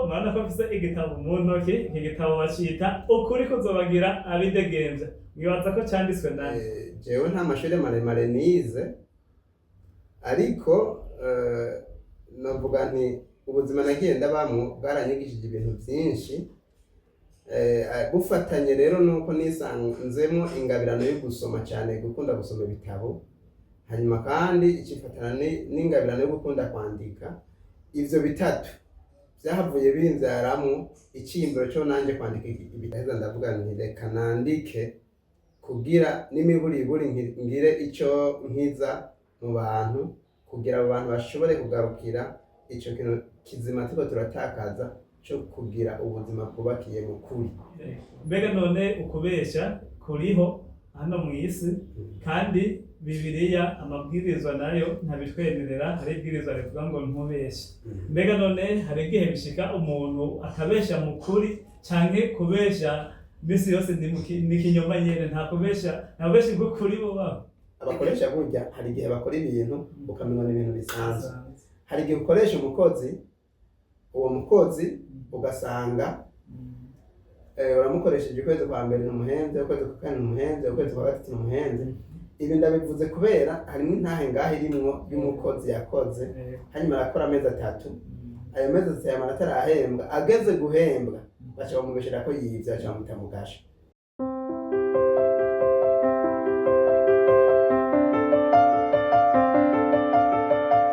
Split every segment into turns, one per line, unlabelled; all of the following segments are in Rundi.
murabona ko mfise igitabo mu ntoki. Iki gitabo bacita "Ukuri kuzobagira abidegemvya". Mwibaza ko canditswe nande?
Jewe nta mashuri maremare nize, ariko novuga nti ubuzima nagiye ndabamwo bwaranyigishije ibintu byinshi. Bufatanye rero nuko nisanzemo ingabirano yo gusoma cyane, gukunda gusoma ibitabo, hanyuma kandi ikifatana n'ingabirano yo gukunda kwandika. Ivyo bitatu vyahavuye binvyaramwo iciyumviro co nanje kwandika ibitabo. Ndavuga nti reka nandike kugira n'imiburiburi ngire ico nkiza mu bantu, kugira abo bantu bashobore kugarukira ico kintu kizima turiko turatakaza co kugira ubuzima bwubakiye mu kuri.
Mbega none ukubesha kuriho hano mu isi, kandi Bibiliya amabwirizwa nayo ntabitwemerera. Hari ibwirizwa rivuga ngo ntubeshe. Mbega none hari igihe bishika umuntu akabesha mu kuri, canke kubesha misi yose ni ikinyoma nyene, nta kubesha, nta bubeshi bw'ukuri bubaho?
Abakoresha burya hari igihe bakora ibintu ukamenya ni ibintu bisanzwe. Hari igihe ukoresha umukozi, uwo mukozi ugasanga uramukoresheje, ukwezi kwa mbere ntumuhenze, ukwezi kwa kane ntumuhenze, ukwezi kwa gatatu ntumuhenze. Ibi ndabivuze kubera harimo intahe ngaho irimwo y'umukozi yakoze, hanyuma arakora amezi 3. Ayo mezi 3 yamara atarahembwa. Ageze guhembwa baca bamubeshera ko yivye, baca bamuta mu gasho.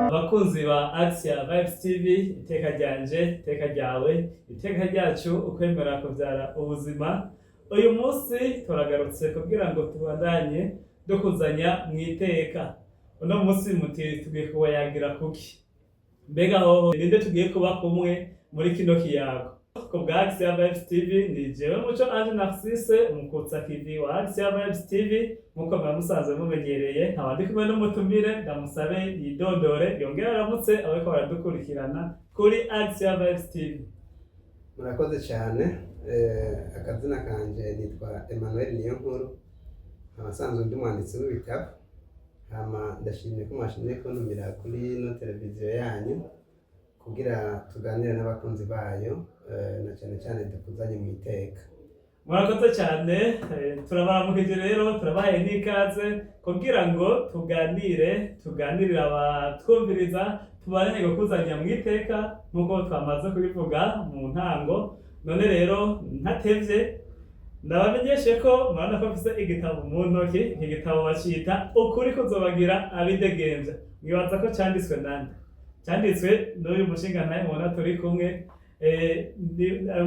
Abakunzi ba Axia Vibes TV, iteka ryanje, iteka ryawe, iteka ryacu, ukwemera kubyara ubuzima. Uyu munsi turagarutse kugira ngo tubandanye dukuzanya mu iteka. Uno munsi muti tugiye kubayagira kuki? Mbega hoho ninde tugiye kuba kumwe muri kino kiyago? Ku bwa Axia Vibes TV ni jewe Muco Ange Narcisse, umukutsa kivi wa Axia Vibes TV, nk'uko muba musanzwe mumenyereye. Nkaba ndi kumwe n'umutumire, ndamusabe yidondore yongere aramutse abariko baradukurikirana kuri Axia Vibes TV.
Murakoze cyane. Akazina kanje nitwa Emmanuel Niyonkuru, nkaba nsanzwe ndi umwanditsi w'ibitabo. Hama ndashimye ko mwashimye kuntumira kuri ino televiziyo yanyu kugira tuganire n'abakunzi bayo, na cyane cyane dukuzanye mu iteka.
Murakoze cyane. Turabaramukije rero, turabahaye n'ikaze kugira ngo tuganire, tuganirire abatwumviriza, tubane gukuzanya mu iteka nk'uko twamaze kubivuga mu ntango. None rero ntatevye, ndabamenyeshe ko murabona ko mfise igitabo mu ntoki. Iki gitabo bacita "Ukuri kuzobagira abidegemvya". Mwibaza ko canditswe nande? Canditswe n'uyu mushingantahe mubona turi kumwe.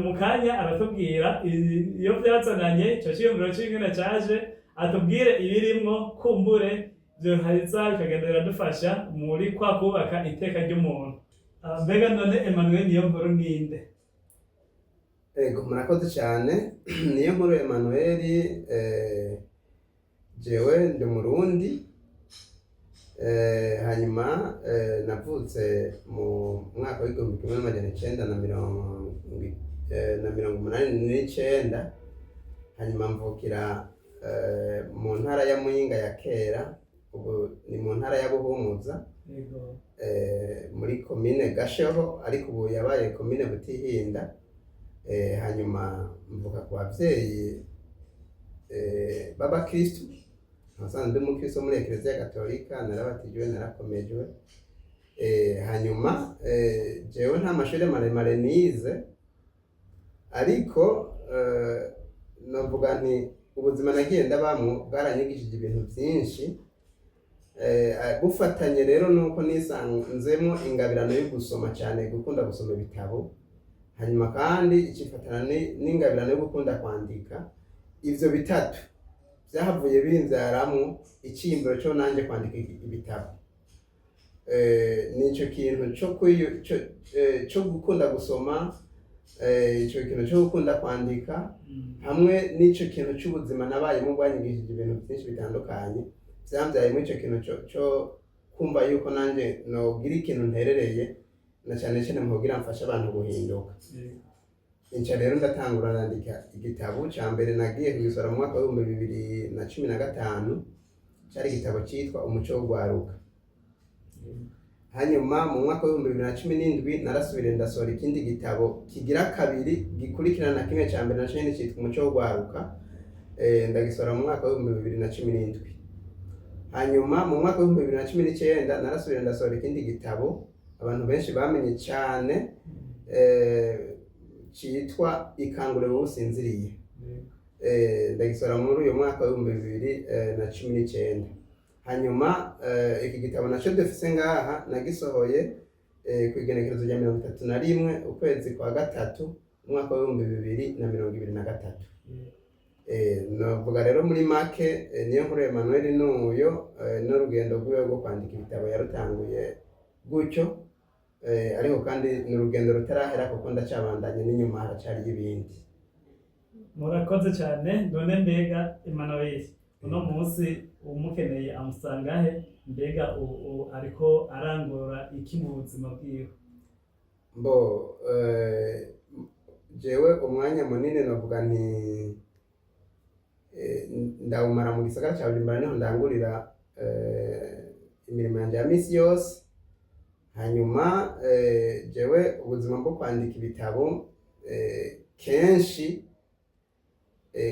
Mu kanya aratubwira iyo vyazananye ico ciyumviro c'ingene caje, atubwire ibirimwo, kumbure vyoheza bikagenda biradufasha muri kwa kubaka iteka ry'umuntu. Mbega none Emmanuel Niyonkuru ninde?
Ego, murakoze cyane. Niyonkuru Emmanuel, jewe ndi Umurundi. Hanyuma navutse mu mwaka w'1989, hanyuma mvukira mu ntara ya Muyinga ya kera, ubu ni mu ntara ya Buhumuza, muri komine Gasheho, ariko ubu yabaye komine Butihinda. Hanyuma mvuka ku bavyeyi b'abakristu, nsanzwe ndi umukristo muri Eklezia Gatolika, narabatijwe, narakomejwe. Hanyuma jewe nta mashuri maremare nize, ariko novuga nti ubuzima nagiye ndabamwo bwaranyigishije ibintu byinshi. Bufatanye rero nuko nisanzemo ingabirano yo gusoma cyane, gukunda gusoma ibitabo, hanyuma kandi ikifatana n'ingabirano yo gukunda kwandika. Ivyo bitatu vyahavuye binvyaramwo iciyumviro co nanje kwandika ibitabo. Nico kintu co gukunda gusoma, ico kintu co gukunda kwandika, hamwe n'ico kintu c'ubuzima nabayemo bwanyigishije ibintu byinshi bitandukanye, vyamvyayemo ico kintu co kumva yuko nanje nogira ikintu nterereye, na cyane cyane mu kugira mfashe abantu guhinduka. Inca rero ndatangura nandika igitabo ca mbere. Nagiye kugisora mu mwaka w'2015, cari igitabo citwa "Umuco w'Ugwaruka". Hanyuma mu mwaka w'2017 narasubiriye ndasohora ikindi gitabo kigira kabiri gikurikirana na kimwe cya mbere, naco nyene citwa Umuco w'Urwaruka. Ndagisohora mu mwaka w'2017. Hanyuma mu mwaka w'2019 narasubiriye ndasohora ikindi gitabo abantu benshi bamenye cyane, citwa Ikangure Wowe Usinziriye. Ndagisohora muri uyu mwaka w'2019. Hanyuma iki gitabo naco dufise ngaha nagisohoye ku igenekerezo rya 31 ukwezi kwa gatatu umwaka w'2023. Novuga rero muri make, Niyonkuru Emmanuel nuyo, n'urugendo rwiwe rwo kwandika ibitabo yarutanguye gutyo, ariko kandi ni urugendo rutarahera kuko ndacabandanye n'inyuma haracariyo ibindi.
Murakoze cyane. None mbega Emmanuel uno munsi umukeneye amusanga he? Mbega ubu ariko arangura iki mu buzima bwiwe?
Mbo jewe umwanya munini novuga nti ndawumara mu gisagara ca Bujumbura, niho ndangurira imirimo yanje ya misi yose. Hanyuma jewe ubuzima bwo kwandika ibitabo, kenshi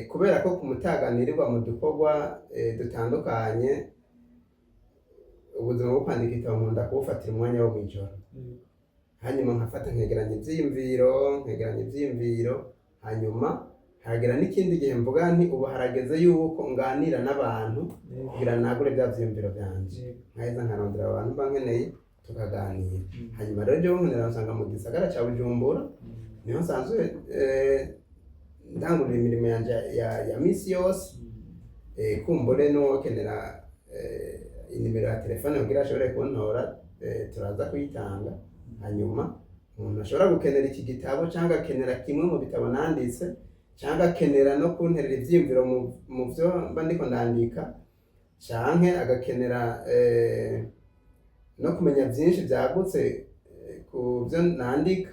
kubera ko ku mutaga nirirwa mu dukorwa dutandukanye, ubuzima bwo kwandika ibitabo nkunda kubufatira umwanya wo mw'ijoro. Hanyuma nkafata nkegeranya ivyiyumviro, hanyuma haragera n'ikindi gihe mvuga nti ubu harageze yuko nganira n'abantu kugira nagure bya vyiyumviro vyanje, nkaheza nkarondera abantu mba nkeneye tukaganira. Hanyuma rero jewe nkenera nsanga mu gisagara ca Bujumbura, niho nsanzwe ndangurira imirimo yanje ya misi yose. Kumbure n'uwokenera inimero ya telefone kugira ashobore kuntora, turaza kuyitanga. Hanyuma umuntu ashobora gukenera iki gitabo cyangwa akenera kimwe mu bitabo nanditse cyangwa akenera no kunterera ivyiyumviro mu vyo mba ndiko ndandika, canke agakenera no kumenya vyinshi vyagutse ku vyo nandika,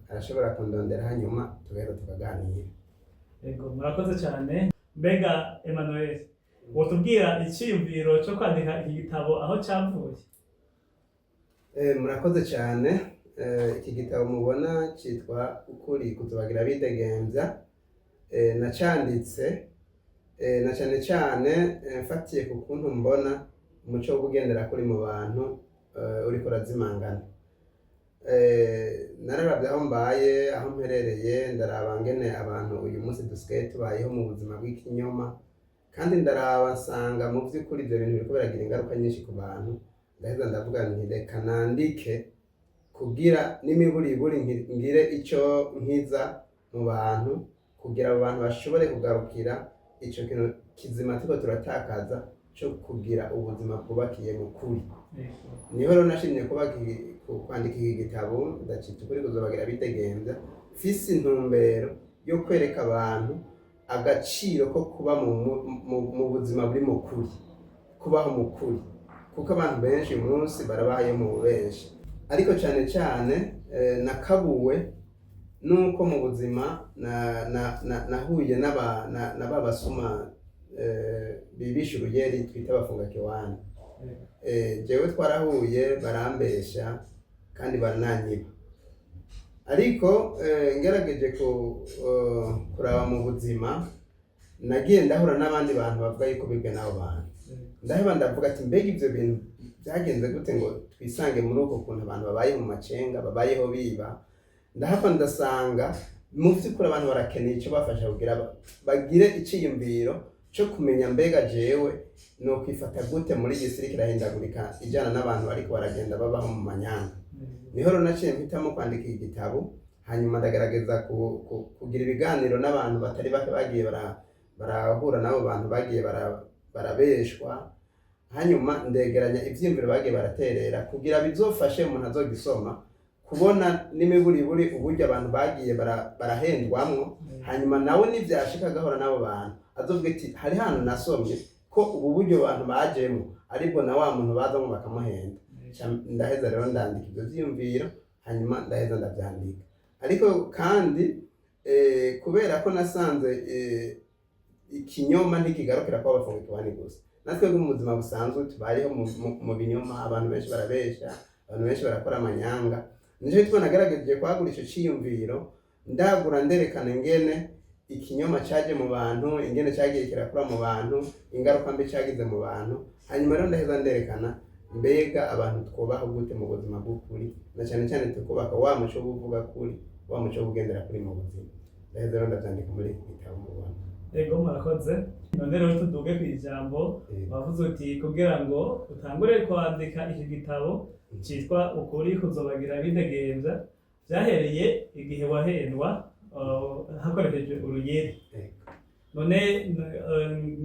arashobora kundondera hanyuma tugaheza tukaganira.
Yego, murakoze cyane. Mbega Emmanuel, wotubwira icyiyumviro cyo kwandika iki gitabo aho cyavuye?
Murakoze cyane. Iki gitabo mubona cyitwa Ukuri Kutubagira Bidegemvya. Nacanditse na cyane cyane mfatiye ku kuntu mbona umuco wo kugendera kuri mu bantu uriko urazimangana. Nararavye aho mbaye, aho mperereye, ndaraba ngene abantu uyu munsi dusigaye tubayeho mu buzima bw'ikinyoma, kandi ndaraba nsanga mu vy'ukuri ivyo bintu biriko biragira ingaruka nyinshi ku bantu. Ndaheza ndavuga nti reka nandike kugira n'imiburiburi ngire ico nkiza mu bantu, kugira abo bantu bashobore kugarukira ico kintu kizima turiko turatakaza co kugira ubuzima bwubakiye mu kuri. Niho rero nashimye kwandika iki gitabo, ndacita Ukuri Kuzobagira Bidegemvya, mfise intumbero yo kwereka abantu agaciro ko kuba mu buzima buri mu kuri, kubaho mu kuri, kuko abantu benshi uyu munsi barabaye mu bubenshi. Ariko cyane cyane nakabuwe nuko mu buzima nahuye na ba basuma bibisha urugeri twita abafungakiwani. Jewe twarahuye barambesha kandi barananyiba, ariko ngerageje kuraba mu buzima nagiye ndahura n'abandi bantu bavuga yuko bibwe n'abo bantu, ndaheba ndavuga ati mbega ivyo bintu byagenze gute ngo twisange muri uko kuntu abantu babaye mu macenga, babayeho biba? Ndahava ndasanga mu vy'ukuri abantu barakeneye ico bafasha kugira bagire iciyumviro co kumenya mbega jewe no kwifata gute muri iyi si iriko irahindagurika ijana n'abantu bariko baragenda babaho mu manyanga. Niho rero naciye mpitamo kwandika iki gitabo. Hanyuma ndagerageza kugira ibiganiro n'abantu batari bake bagiye barahura n'abo bantu bagiye barabeshwa, hanyuma ndegeranya ivyiyumviro bagiye baraterera kugira bizofashe umuntu azogisoma kubona n'imiburiburi uburyo abantu bagiye barahendwamwo. Hanyuma nawe nivyashika agahura n'abo bantu azovuga ati hari hano nasomye ko ubu buryo abantu bajemwo aribwo na wa muntu bazamwo bakamuhenda. Ndaheza rero ndandika ivyo vyiyumviro, hanyuma ndaheza ndavyandika. Ariko kandi kubera ko nasanze ikinyoma ntikigarukira kuba abafunga ikiwani gusa, natwe mu buzima busanzwe tubayeho mu binyoma. Abantu benshi barabesha. Abantu benshi barakora amanyanga. Nico gituma nagerageje kwagura ico ciyumviro, ndagura nderekana ingene ikinyoma caje mu bantu, ingene cagiye kirakura mu bantu, ingaruka mbi cagize mu bantu. Hanyuma rero ndaheza nderekana mbega abantu twubaho gute mu buzima bw'ukuri, na cyane cyane tukubaka wa muco wo kuvuga kuri, wa muco wo kugendera kuri mu buzima. Ndaheza rero ndavyandika muri iki gitabo mubona.
Ego, murakoze. None rero tuduge ku ijambo. Wavuze uti kugira ngo utangure kwandika iki gitabo cyitwa Ukuri kuzobagira bidegemvya, vyahereye igihe wahendwa hakoreshejwe uruyeri. None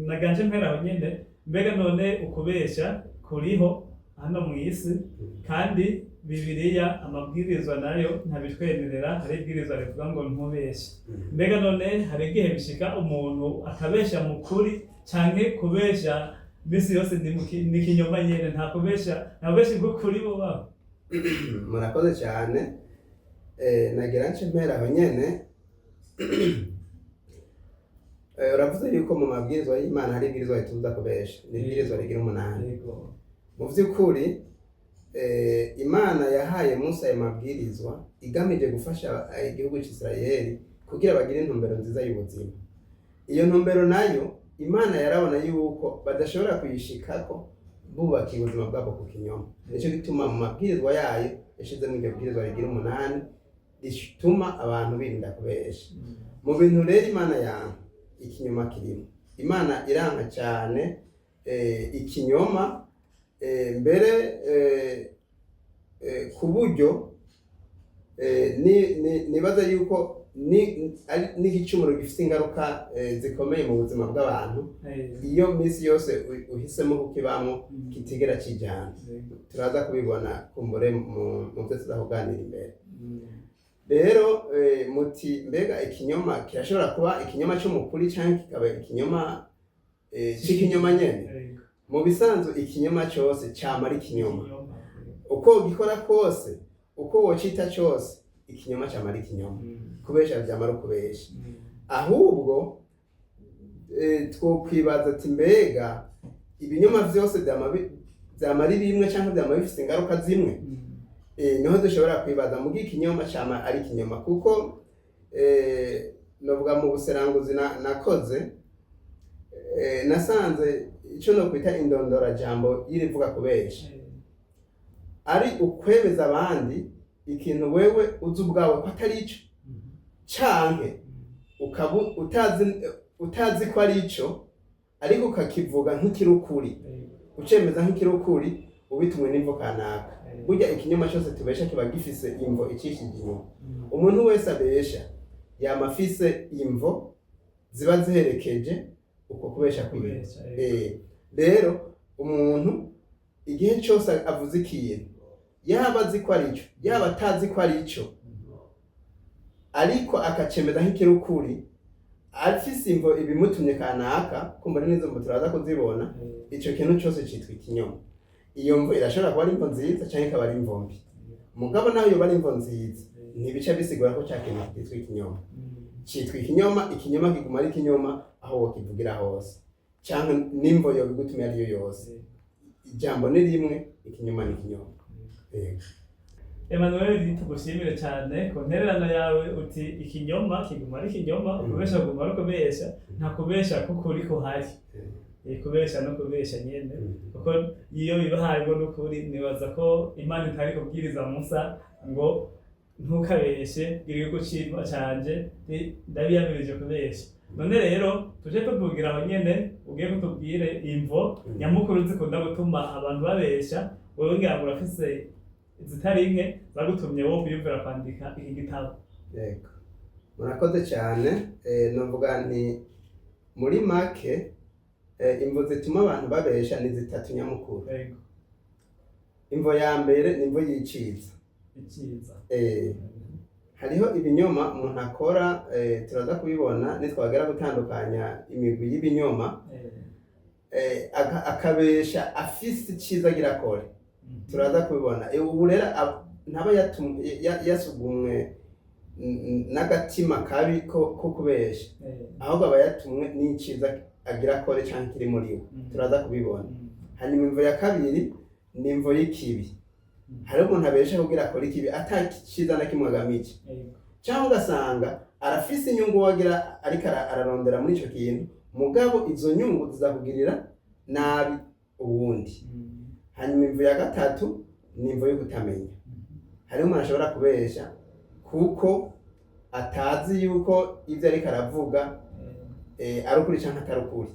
naganje mpera aho nyene, mbega none ukubesha kuriho hano mu isi, kandi Bibiliya amabwirizwa nayo ntabitwemerera? Hari ibwirizwa rivuga ngo ntubeshe. Mbega none hari igihe bishika umuntu akabesha mu kuri, canke kubesha misi yose ni ikinyoma nyene, nta kubesha, nta kubesha bw'ukuri bubaho?
Murakoze cyane. Nagira nce mpera aho nyene. Uravuze yuko mu mabwirizwa y'Imana hari ibwirizwa ritubuza kubesha, ni ibwirizwa rigira 8. Mu vy'ukuri, Imana yahaye Musa ayo mabwirizwa igamije gufasha igihugu c'Isirayeli kugira bagire intumbero nziza y'ubuzima. Iyo ntumbero nayo Imana yarabona yuko badashobora kuyishikako bubakiye ubuzima bwabo ku kinyoma. Nico gituma mu mabwirizwa yayo yashizemo iryo bwirizwa rigira 8 rituma abantu birinda kubesha. Mu bintu rero Imana yanka, ikinyoma kirimo. Imana iranka cyane ikinyoma, mbere ku buryo nibaza yuko n'igicumuro gifite ingaruka zikomeye mu buzima bw'abantu iyo minsi yose uhisemo kukibamo, kitigera kijana. Turaza kubibona kumbure mu byo tuzakuganira imbere. Rero muti mbega ikinyoma kirashobora kuba ikinyoma cy'umukuri cyangwa kikaba ikinyoma c'ikinyoma nyene? Mu bisanzwe ikinyoma cyose cyama ari ikinyoma.
Ikinyoma.
Uko ugikora kose, uko wocita cyose, ikinyoma cyama ari ikinyoma. Kubesha vyama ari ukubesha. Ahubwo twokwibaza ati mbega ibinyoma vyose vyama ari bimwe canke vyama bifise ingaruka zimwe? Niho dushobora kwibaza. Muga ikinyoma cama ari ikinyoma, kuko novuga mu buseranguzi nakoze, nasanze ico nokwita indondorajambo y'irivuga kubesha ari ukwemeza abandi ikintu wewe uzi ubwawe ko atari ico, canke ukaba utazi ko ari ico, ariko ukakivuga nk'ikiri ukuri, ucemeza nk'ikiri ukuri ubitumwe n'imvo kanaka. Burya ikinyoma cyose tubesha kiba gifise imvo icishije inyuma. Umuntu wese abesha yama afise imvo ziba ziherekeje uko kubesha kwiwe.
Kubesha.
Rero umuntu igihe cyose avuze ikintu, yaba azi ko ari cyo, yaba atazi ko ari cyo, ariko akacemeza nk'ikiri ukuri afise imvo ibimutumye kanaka, kumva n'izo mvo turaza kuzibona, ico kintu cyose citwa ikinyoma. Iyo mvo irashobora kuba ari imvo nziza canke ikaba ari imvo mbi. Mugabo naho yoba ari imvo nziza, ntibica bisigura ko ca kintu kitwa ikinyoma. Citwa ikinyoma. Ikinyoma kiguma ari ikinyoma aho wokivugira hose canke n'imvo yobigutumye ariyo yose. Ijambo ni rimwe, ikinyoma ni ikinyoma. Yego.
Emmanuel, tugushimire cyane ku ntererano yawe. Uti ikinyoma kiguma ari ikinyoma, ukubesha kuguma ari ukubesha, nta kubesha k'ukuri kuhari. Kubesha no kubesha nyene, kuko iyo biba harimo n'ukuri, nibaza ko Imana itari kubwiriza Musa ngo ntukabeshe, bwira igihugu canje ndabiyamirije kubesha. None rero tuje tuvugira aho nyene, ugiye kutubwire imvo nyamukuru zikunda gutuma abantu babesha. Wewe ngira ngo urafise izitari nke zagutumye wowe kwiyumvira kwandika iki gitabo.
Yego, murakoze cyane. Novuga nti muri make, imvo zituma abantu babesha ni zitatu nyamukuru. Imvo ya mbere ni imvo y'iciza.
Iciza.
Hariho ibinyoma umuntu akora, turaza kubibona nitwagera gutandukanya imigwi y'ibinyoma, akabesha afise iciza agira akore. Turaza kubibona. Ubu rero ntaba yasugumwe n'agatima kabi ko kubesha, ahubwo aba yatumwe n'iciza agira akore canke kiri muri we. Turaza kubibona. Hanyuma imvo ya kabiri ni imvo y'ikibi. Hariho umuntu abesha kugira akore ikibi ata ciza na kimwe agamije, cyangwa ugasanga arafise inyungu wagira ariko ararondera muri ico kintu, mugabo izo nyungu zizakugirira nabi uwundi. Hanyuma imvo ya gatatu ni imvo yo kutamenya. Hariho umuntu ashobora kubesha kuko atazi yuko ibyo ariko aravuga ari ukuri canke atari ukuri,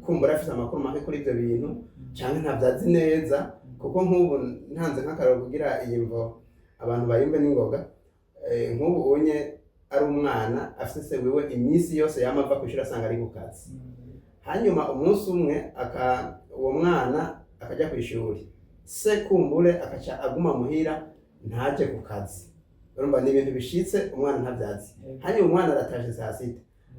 kumbura afise amakuru make kuri ibyo bintu canke ntabyo azi neza. Kuko nk'ubu ntanze nk'akararo kugira iyi mvo abantu bayumve n'ingoga, nk'ubu unye ari umwana afise se wiwe iminsi yose yama ava kw'ishuri asanga ari ku kazi. Hanyuma umunsi umwe uwo mwana akajya ku ishuri, se kumbure akaca aguma muhira ntaje ku kazi. Urumva ni ibintu bishitse umwana ntabyazi. Hanyuma umwana aratashe saa 6,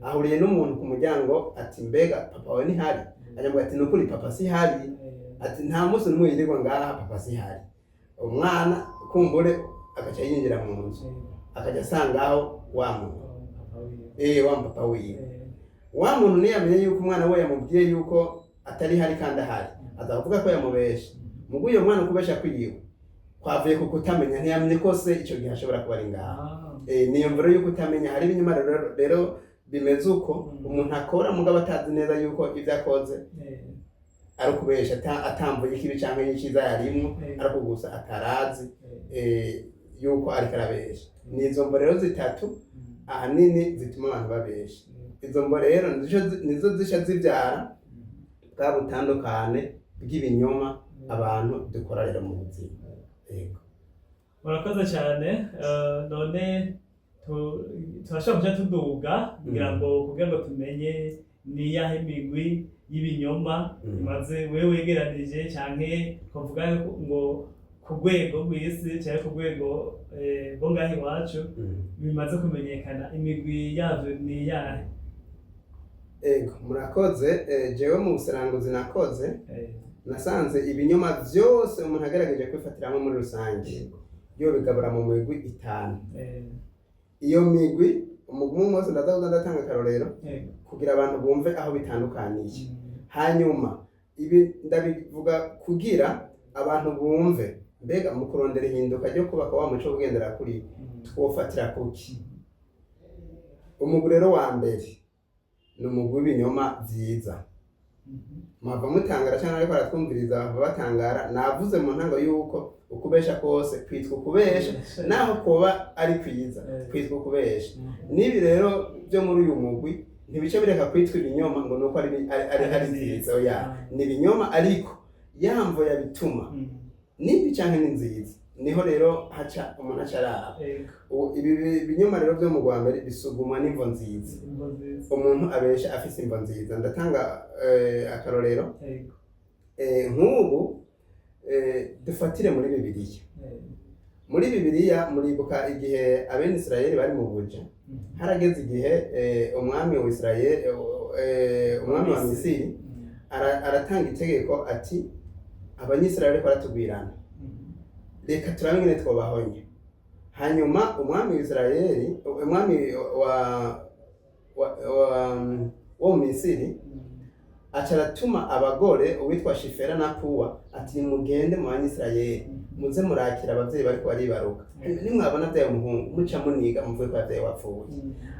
ahuriye n'umuntu ku muryango ati: "Mbega papa wawe ntihari?" Aramubwira ati: "Nukuri papa sihari." Ati: "Nta munsi n'umwe yirirwa ngaha, papa sihari." Umwana kumbure agaca yinjira mu nzu, akajya asangaho wa muntu, wa papa wiwe. Wa muntu ntiyamenye yuko umwana we yamubwiye yuko atari hari kandi ahari, aza kuvuga ko yamubeshe. Mugu uyo mwana ukubesha kwiwe kwavuye ku kutamenya, ntiyamenye ko se ico gihe ashobora kuba ari ngaho. Niyo mvura yuko utamenya. Hari ibinyoma rero bimeze uko, umuntu akora mugabo atazi neza yuko ibyo akoze ari ukubesha, atamvuye ikibi canke y'iciza yarimwo, ariko gusa atarazi yuko ariko arabesha. Ni izo mvo rero zitatu ahanini zituma abantu babesha. Izo mvo rero nizo zisha zibyara bwa butandukane bw'ibinyoma abantu dukora rero mu buzima. Yego.
Murakoze cyane. None turashobora kuja tuduga kugira ngo tumenye niyahe migwi y'ibinyoma imaze wewe wegeranije, canke twavuga ngo ku rwego rw'isi canke ku rwego rwo ngaha iwacu bimaze kumenyekana, imigwi yavyo ni iyahe?
Ego, murakoze. Jewe mu buseranguzi nakoze, nasanze ibinyoma vyose umuntu agerageje kwifatiramo muri rusange yo bigabura mu migwi itanu. Iyo migwi, umugwi umwe wose ndaza kuza ndatanga akarorero kugira abantu bumve aho bitandukaniye. Hanyuma ibi ndabivuga kugira abantu bumve mbega mu kurondera ihinduka ryo kubaka wa muco wo kugendera kuri twofatira kuki. Umugwi rero wa mbere ni umugwi w'ibinyoma vyiza. Mwava mutangara cyangwa ariko aratwumviriza bava batangara. Navuze mu ntango yuko ukubesha kose kwitwa ukubesha, naho kuba ari kwiza kwitwa ukubesha. N'ibi rero byo muri uyu mugwi ntibice bireka kwitwa ibinyoma ngo nuko ari vyiza. Oya, ni ibinyoma, ariko yamvo yabituma nimbi canke ni nziza, niho rero haca umuntu aca araba. Ibi binyoma rero byo mu Rwanda bisugumwa n'imvo nziza.
Imvo nziza.
Umuntu abesha afise imvo nziza. Ndatanga akarorero. Nk'ubu dufatire muri Bibiliya. Muri Bibiliya muribuka igihe abene Isirayeli bari mu buja, harageze igihe umwami wa Isirayeli, umwami wa Misiri aratanga itegeko ati: "Abanyisirayeli bariko baratugwirana, reka turabe ingene twobahonya." Hanyuma umwami wa Isirayeli, umwami wa wo mu Misiri aca aratuma abagore uwitwa Shifera na Puwa ati: "Nimugende mu banyisirayeli, muze murakira abavyeyi bariko baribaruka. Nimwabona vyaye umuhungu, muca muniga muvuge ko yavyaye wapfuye."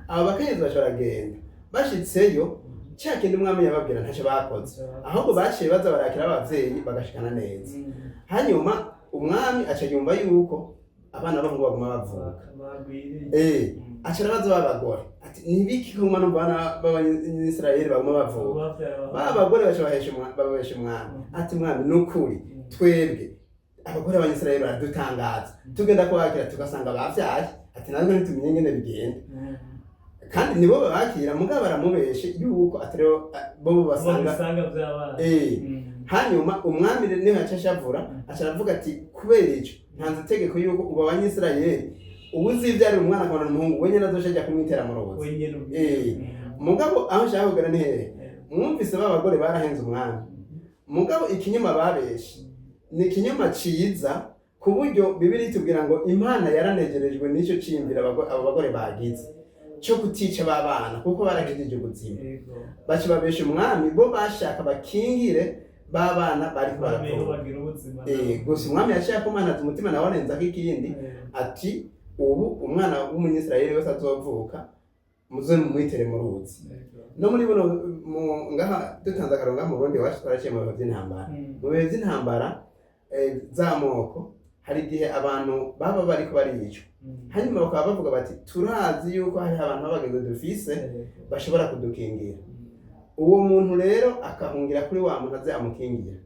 Abo bakenyezi baca baragenda. Bashitseyo, ca kindi umwami yababwira ntaco bakoze, ahubwo baciye baza barakira abavyeyi bagashikana neza. Hanyuma umwami aca yumva yuko abana b'abahungu baguma bavuka.
Bagwiriye.
Aca arabaza ba bagore ati: "Nibiki ko mwana bana b'abanyisirayeli baguma bavuka?" Ba bagore baca babahesha umwami ati: "Mwami, nukuri twebwe abagore b'abanyisirayeli baradutangaza, tugenda kubakira tugasanga bavyaye." Ati: "Natwe ntitumenye ingene bigenda." Kandi nibo babakira, mugabo baramubeshe yuko ataribo bo basanga
basanga vy'abana.
Hanyuma umwami rero niho yaca ashavura, aca aravuga ati: "Kubera ico ntanze itegeko yuko ubu abanyisirayeli ubu uzivyarira umwana akabona umuhungu, we nyene azoca aja kumwitera mu ruzi."
Wenyene ubwe.
Mugabo aho nshaka kugera ni hehe? Mwumvise ba bagore barahenze umwami, mugabo ikinyoma babeshe ni ikinyoma ciza, ku buryo Bibiliya itubwira ngo Imana yaranegerejwe n'icyo ciyumvira abo bagore bagize cyo kutica ba bana, kuko barakijije ubuzima. Baca babesha umwami, bo bashaka bakingire B'abana bariko
Bamenye
baravuka.
bagira ubuzima.
Gusa umwami yaciye akomanaza umutima, nawe arenzako ikindi, ati ubu umwana w'umunyisirayeli wese azovuka muze mumwitere mu ruzi. No muri buno ngaha dutanze akarongo, ngaha mu Burundi iwacu twaraciye mu bihe vy'intambara. Mu bihe vy'intambara z'amoko, hari igihe abantu baba bariko baricwa, hanyuma bakaba bavuga bati turazi yuko hariho abantu b'abagenzi dufise bashobora kudukingira. Uwo muntu rero akahungira kuri wa muntu aze amukingira.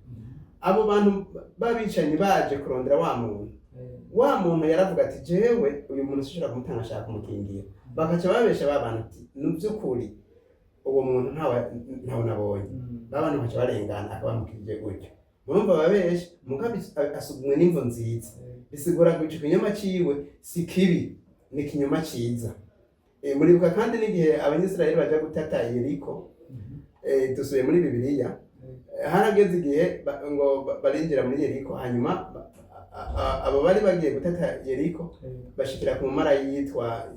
Abo bantu b'abicanyi baje kurondera wa muntu, wa muntu yaravuga ati jewe uyu muntu sinshobora kumutanga, ashaka kumukingira. Bakaca babesha ba bantu ati ni by'ukuri uwo muntu ntawe nabonye. Ba bantu baca barengana, akabamukirije gutyo. Murumva babesha, mugabo asugumwe n'imvo nziza. Bisigura ngo ico kinyoma ciwe si kibi, ni ikinyoma ciza. Muribuka kandi n'igihe Abanyisirayeli baja gutata Yeriko, dusubiye muri Bibiliya, harageze igihe ngo barinjira muri Yeriko. Hanyuma abo bari bagiye gutata Yeriko bashikira ku mara yitwa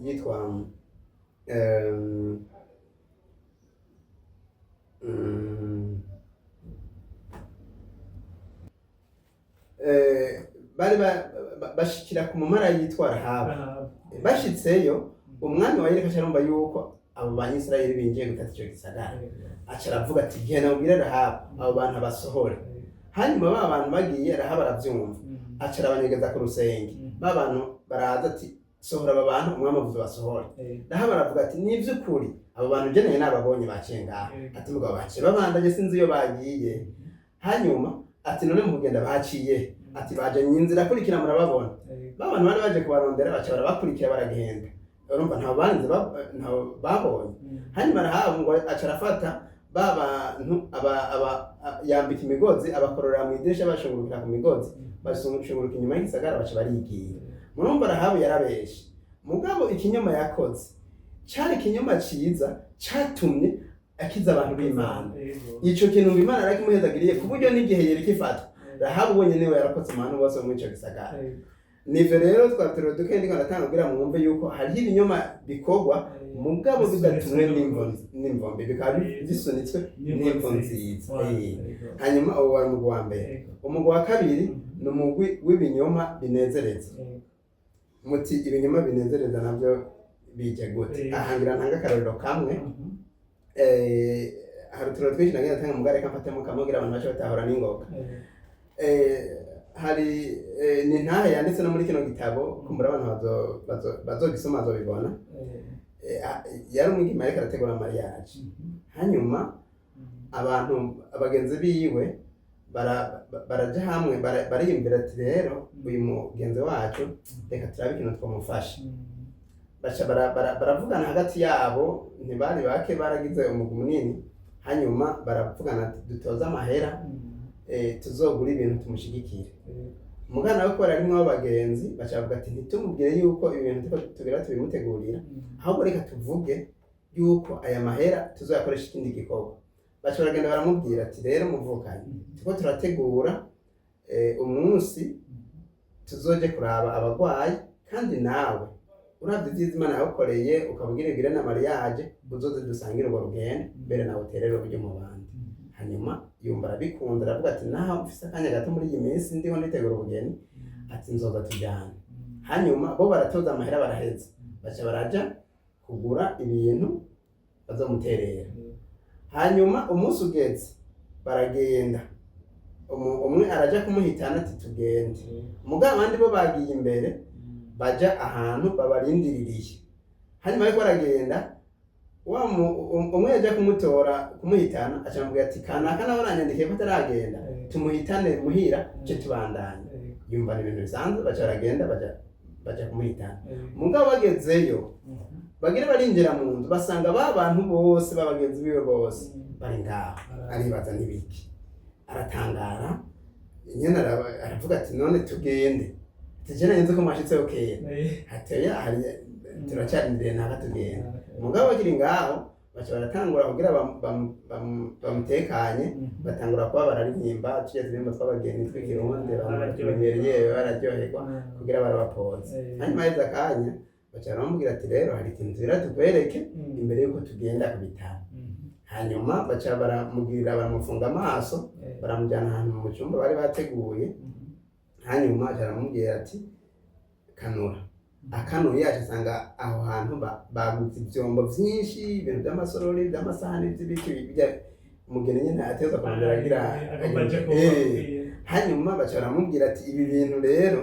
bari bashikira ku mumara yitwa Rahabu. Bashitseyo, umwami wa Yeriko aca arumva yuko abo Banyisirayeli binjiye gutata ico gisagara, aca aravuga ati genda mubwire Rahabu abo bantu abasohore. Hanyuma ba bantu bagiye, Rahabu aravyumva, aca arabanyegeza ku rusenge. Ba bantu baraza ati sohora aba bantu, umwami avuze basohore. Rahabu aravuga ati ni ivy'ukuri abo bantu je nayo nababonye baciye ngaha. Ati mugabo baciye babandanye, sinzi iyo bagiye. Hanyuma ati none mu kugenda baciye? Ati bajanye inzira, kurikira murababona. Ba bantu bari baje kubarondera baca barabakurikira, baragenda. Urumva ntabo banze ntabo babonye. Hanyuma Rahabu ngo aca arafata ba bantu yambika imigozi, abakorora mu idirisha, bashungurukira ku migozi, bashunguruka inyuma y'igisagara, baca barigira. Murumva Rahabu yarabeshe, mugabo ikinyoma yakoze cari ikinyoma ciza catumye akiza abantu b'Imana. Ico kintu ngo Imana yarakimuhezagiriye, ku buryo n'igihe Yeriko ifatwa, Rahabu wenyene niwe yarokotse mu bantu bose bo muri ico gisagara. Nivyo rero twaterura duke ndiko ndatanga kugira mwumve yuko hariho ibinyoma bikorwa mugabo bidatumwe n'imvo mbi, bikaba bisunitswe n'imvo nziza. Hanyuma uwo wari umugwi wa mbere. Umugwi wa kabiri ni umugwi w'ibinyoma binezereza. Muti ibinyoma binezereza navyo bija gute? Aha ngira ntange akarorero kamwe. Hari uturero twinshi nagiye natanga, mugabo reka mfatemo kamwe kugira abantu bace batahura n'ingoga. Hari ni ntahe yanditse no muri kino gitabo, kumbura abantu bazogisoma bazobibona. Yari umwigeme ariko arategura mariage. Hanyuma abantu abagenzi biwe baraja hamwe, bariyumvira ati rero uyu mugenzi wacu reka turabe ikintu twamufasha. Baca baravugana hagati yabo, ntibari bake, baragize umugwi munini. Hanyuma baravugana ati dutoze amahera, tuzogura ibintu tumushigikire. Mugana we kubera arimwo w'abagenzi, baca bavuga ati ntitumubwire yuko ibintu turiko tugira tubimutegurira, ahubwo reka tuvuge yuko aya mahera tuzoyakoresha ikindi gikorwa. Baca baragenda baramubwira ati rero muvukanye, turiko turategura umunsi tuzoje kuraba abagwayi, kandi nawe uravye ivyiza Imana yagukoreye ukaba ugira na mariage, uzoze dusangire urwo rugendo, mbere nawe uterere uburyo mu bandi. Hanyuma yumva arabikunda, aravuga ati naho mfise akanya gato muri iyi minsi ndiho nditegura ubugeni, ati nzoza tujyane. Hanyuma bo baratoza amahera, baraheza, baca baraja kugura ibintu bazomuterera. Hanyuma umunsi ugeze baragenda. Umwe araja kumuhitana ati tugende, mugabo abandi bo bagiye imbere, baja ahantu babarindiririye. Hanyuma ariko baragenda, wa umwe yaja kumutora kumuhitana aca amubwira ati kanaka nawe aranyandikiye ko ataragenda, tumuhitane muhira ce tubandanye. Yumva ni ibintu bisanzwe, baca baragenda, baja kumuhitana. Mugabo bagezeyo, bagira barinjira mu nzu, basanga ba bantu bose b'abagenzi biwe bose bari ngaho. Aribaza n'ibiki, aratangara nyene, aravuga ati none tugende? Ati je nari nzi ko mwashitseho kera. Hateye hari turacarindiriye ntaka tugenda. Mugabo bakiri ngaho, baca baratangura kugira bamutekanye, batangura kuba bararirimba tujya turirimbo tw'abageni tw'ikirundi abantu batumenyereye, bararyoherwa kugira barabapoza. Hanyuma haheze akanya, baca baramubwira ati rero hari ikintu tugira tukwereke imbere yuko tugenda ku bitaro. Hanyuma baca baramugirira, baramufunga amaso, baramujyana ahantu mu cyumba bari bateguye. Hanyuma aca aramubwira ati: "Kanura." Akanuye, aca asanga aho hantu baguze ivyombo vyinshi, ibintu vy'amasorori, vy'amasahani, vy'ibiki bijya umugeni nyene ateza kurondera agira.
Agomba aje kuba.
Hanyuma baca baramubwira ati: "Ibi bintu rero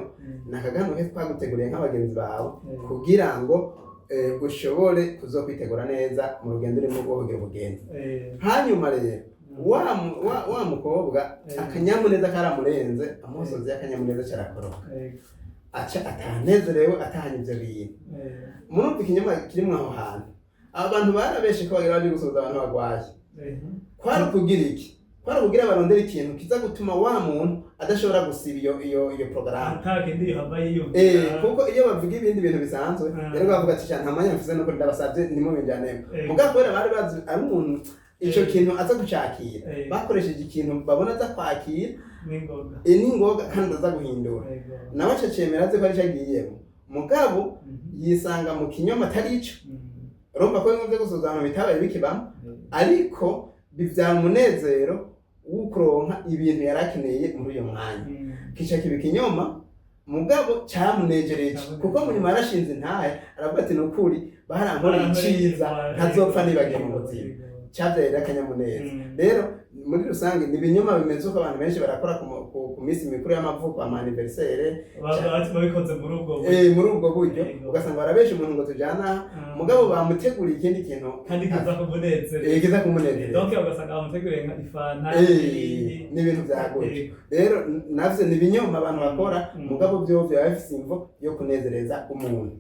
ni akaganuke twaguteguriye nk'abagenzi bawe kugira ngo ushobore kuzokwitegura neza mu rugendo urimo rwo kugira ubugenzi." Hanyuma rero wa mukobwa akanyamuneza karamurenze, amosozi y'akanyamuneza carakoroka, aca atanezerewe atahanye ivyo bintu. Murumva ikinyoma kirimwo aho hantu. Abo bantu barabeshe ko bagira baje gusuhuza abantu bagwaye. Kwari ukugira iki? Kwari ukugira barondere ikintu kiza gutuma wa muntu adashobora gusiba iyo porogaramu.
Ata kindi yohava yiyumvira.
Kuko iyo bavuga ibindi bintu bisanzwe, yari bavuga ati: "Nta mwanya mfise, nuko ndabasavye ntimubinjanemo." Mugabo kubera bari bazi ari umuntu ico kintu aza gucakira, bakoresheje ikintu babona aza kwakira
n'ingoga.
N'ingoga kandi aza guhindura. Nawe aca cemera azi ko arico agiyemo, mugabo yisanga mu kinyoma atari ico. Urumva ko bimwe vyo gusuhuza abantu bitabaye bikibamo, ariko bivyara umunezero wo kuronka ibintu yari akeneye muri uyo mwanya. Kica kiba ikinyoma, mugabo cyamunejereje, kuko mu nyuma yarashinze intahe, aravuga ati: "Nukuri barankoreye iciza ntazopfa nibagiye mu buzima." Cyabyaye rero akanyamuneza. Rero muri rusange ni ibinyoma bimeze uko abantu benshi barakora ku minsi mikuru y'amavuko, ama anniversaire.
Babikoze muri ubwo buryo.
Muri ubwo buryo. Ugasanga barabesha umuntu ngo tujyane aha, mugabo bamuteguriye ikindi kintu
kandi kiza kumunezera.
Kiza kumunezereza.
Donc ugasanga bamuteguriye nka ifanta n'ibindi.
N'ibintu byagutse. Rero navyo ni ibinyoma abantu bakora, mugabo byo biba bifise imvo yo kunezereza umuntu.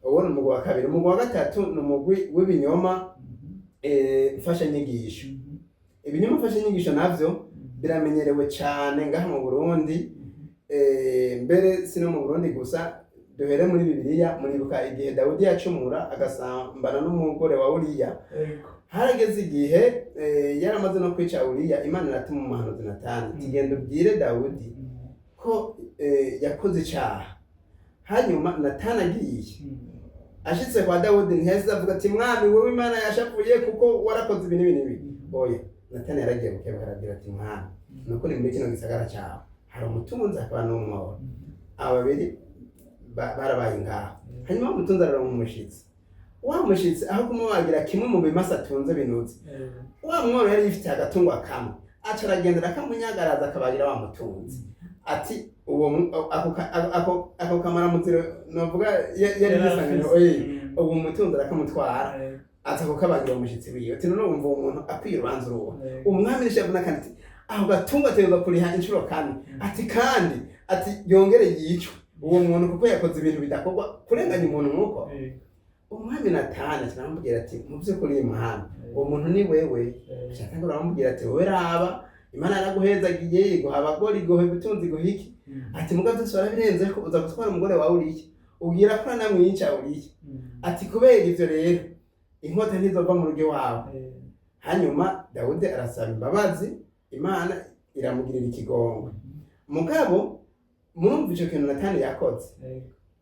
Uwo ni umugwi wa kabiri. Umugwi wa gatatu ni umugwi w'ibinyoma mfashanyigisho. Ibinyoma mfashanyigisho navyo biramenyerewe cane ngaha mu Burundi, mbere si no mu Burundi gusa. Duhere muri Bibiliya. Muribuka igihe Dawudi yacumura agasambana n'umugore wa Uriya. Harageze igihe yaramaze no kwica Uriya, Imana iratuma umuhanuzi Natani iti: "Genda ubwire Dawudi ko yakoze icaha." Hanyuma Natani agiye, ashitse kwa Dawudi, ntiyahise avuga ati: "Mwami, wowe Imana yashavuye kuko warakoze ibi n'ibi n'ibi." Oya, Natani yaragiye bukebuke, arabwira ati: "Mwami, nukuri muri kino gisagara cawe hari umutunzi hakaba n'umworo, aba babiri barabaye ngaho. Hanyuma wa mutunzi araronka umushitsi. Wa mushitsi aho kumubagira kimwe mu bimasa atunze binuze, wa mworo yari yifitiye agatungwa kamwe, aca aragenda akamunyagaraza, akabagira wa mutunzi." Ati uwo ako kamaramuziro novuga yari yisanganywe, uwo mutunzi arakamutwara, aza kukabagira umushitsi wiwe. Ati: "None wumva uwo muntu akwiye urubanza uruwo?" Umwami nishavu n'akandi ati: "Aho gatunga ategerezwa kuriha inshuro kane." Ati: "Kandi ati yongere yicwe uwo muntu kuko yakoze ibintu bidakorwa, kurenganya umuntu nk'uko." Umwami Natani aramubwira ati: "Mu by'ukuri mwami, uwo muntu ni wewe." Acatangura aramubwira ati: "Wowe raba, Imana yaraguhezagiye, iguha abagore, iguha ubutunzi, iguha iki." Ati: "Mugabo byose warabirenze ko uza gutwara umugore wawe uriya, ubwira ko uranamwica uriya." Ati: "Kubera ivyo rero inkota ntizova mu rugo iwawe." Hanyuma Dawudi arasaba imbabazi, Imana iramugirira ikigongwe. Mugabo murumva ico kintu Natani yakoze.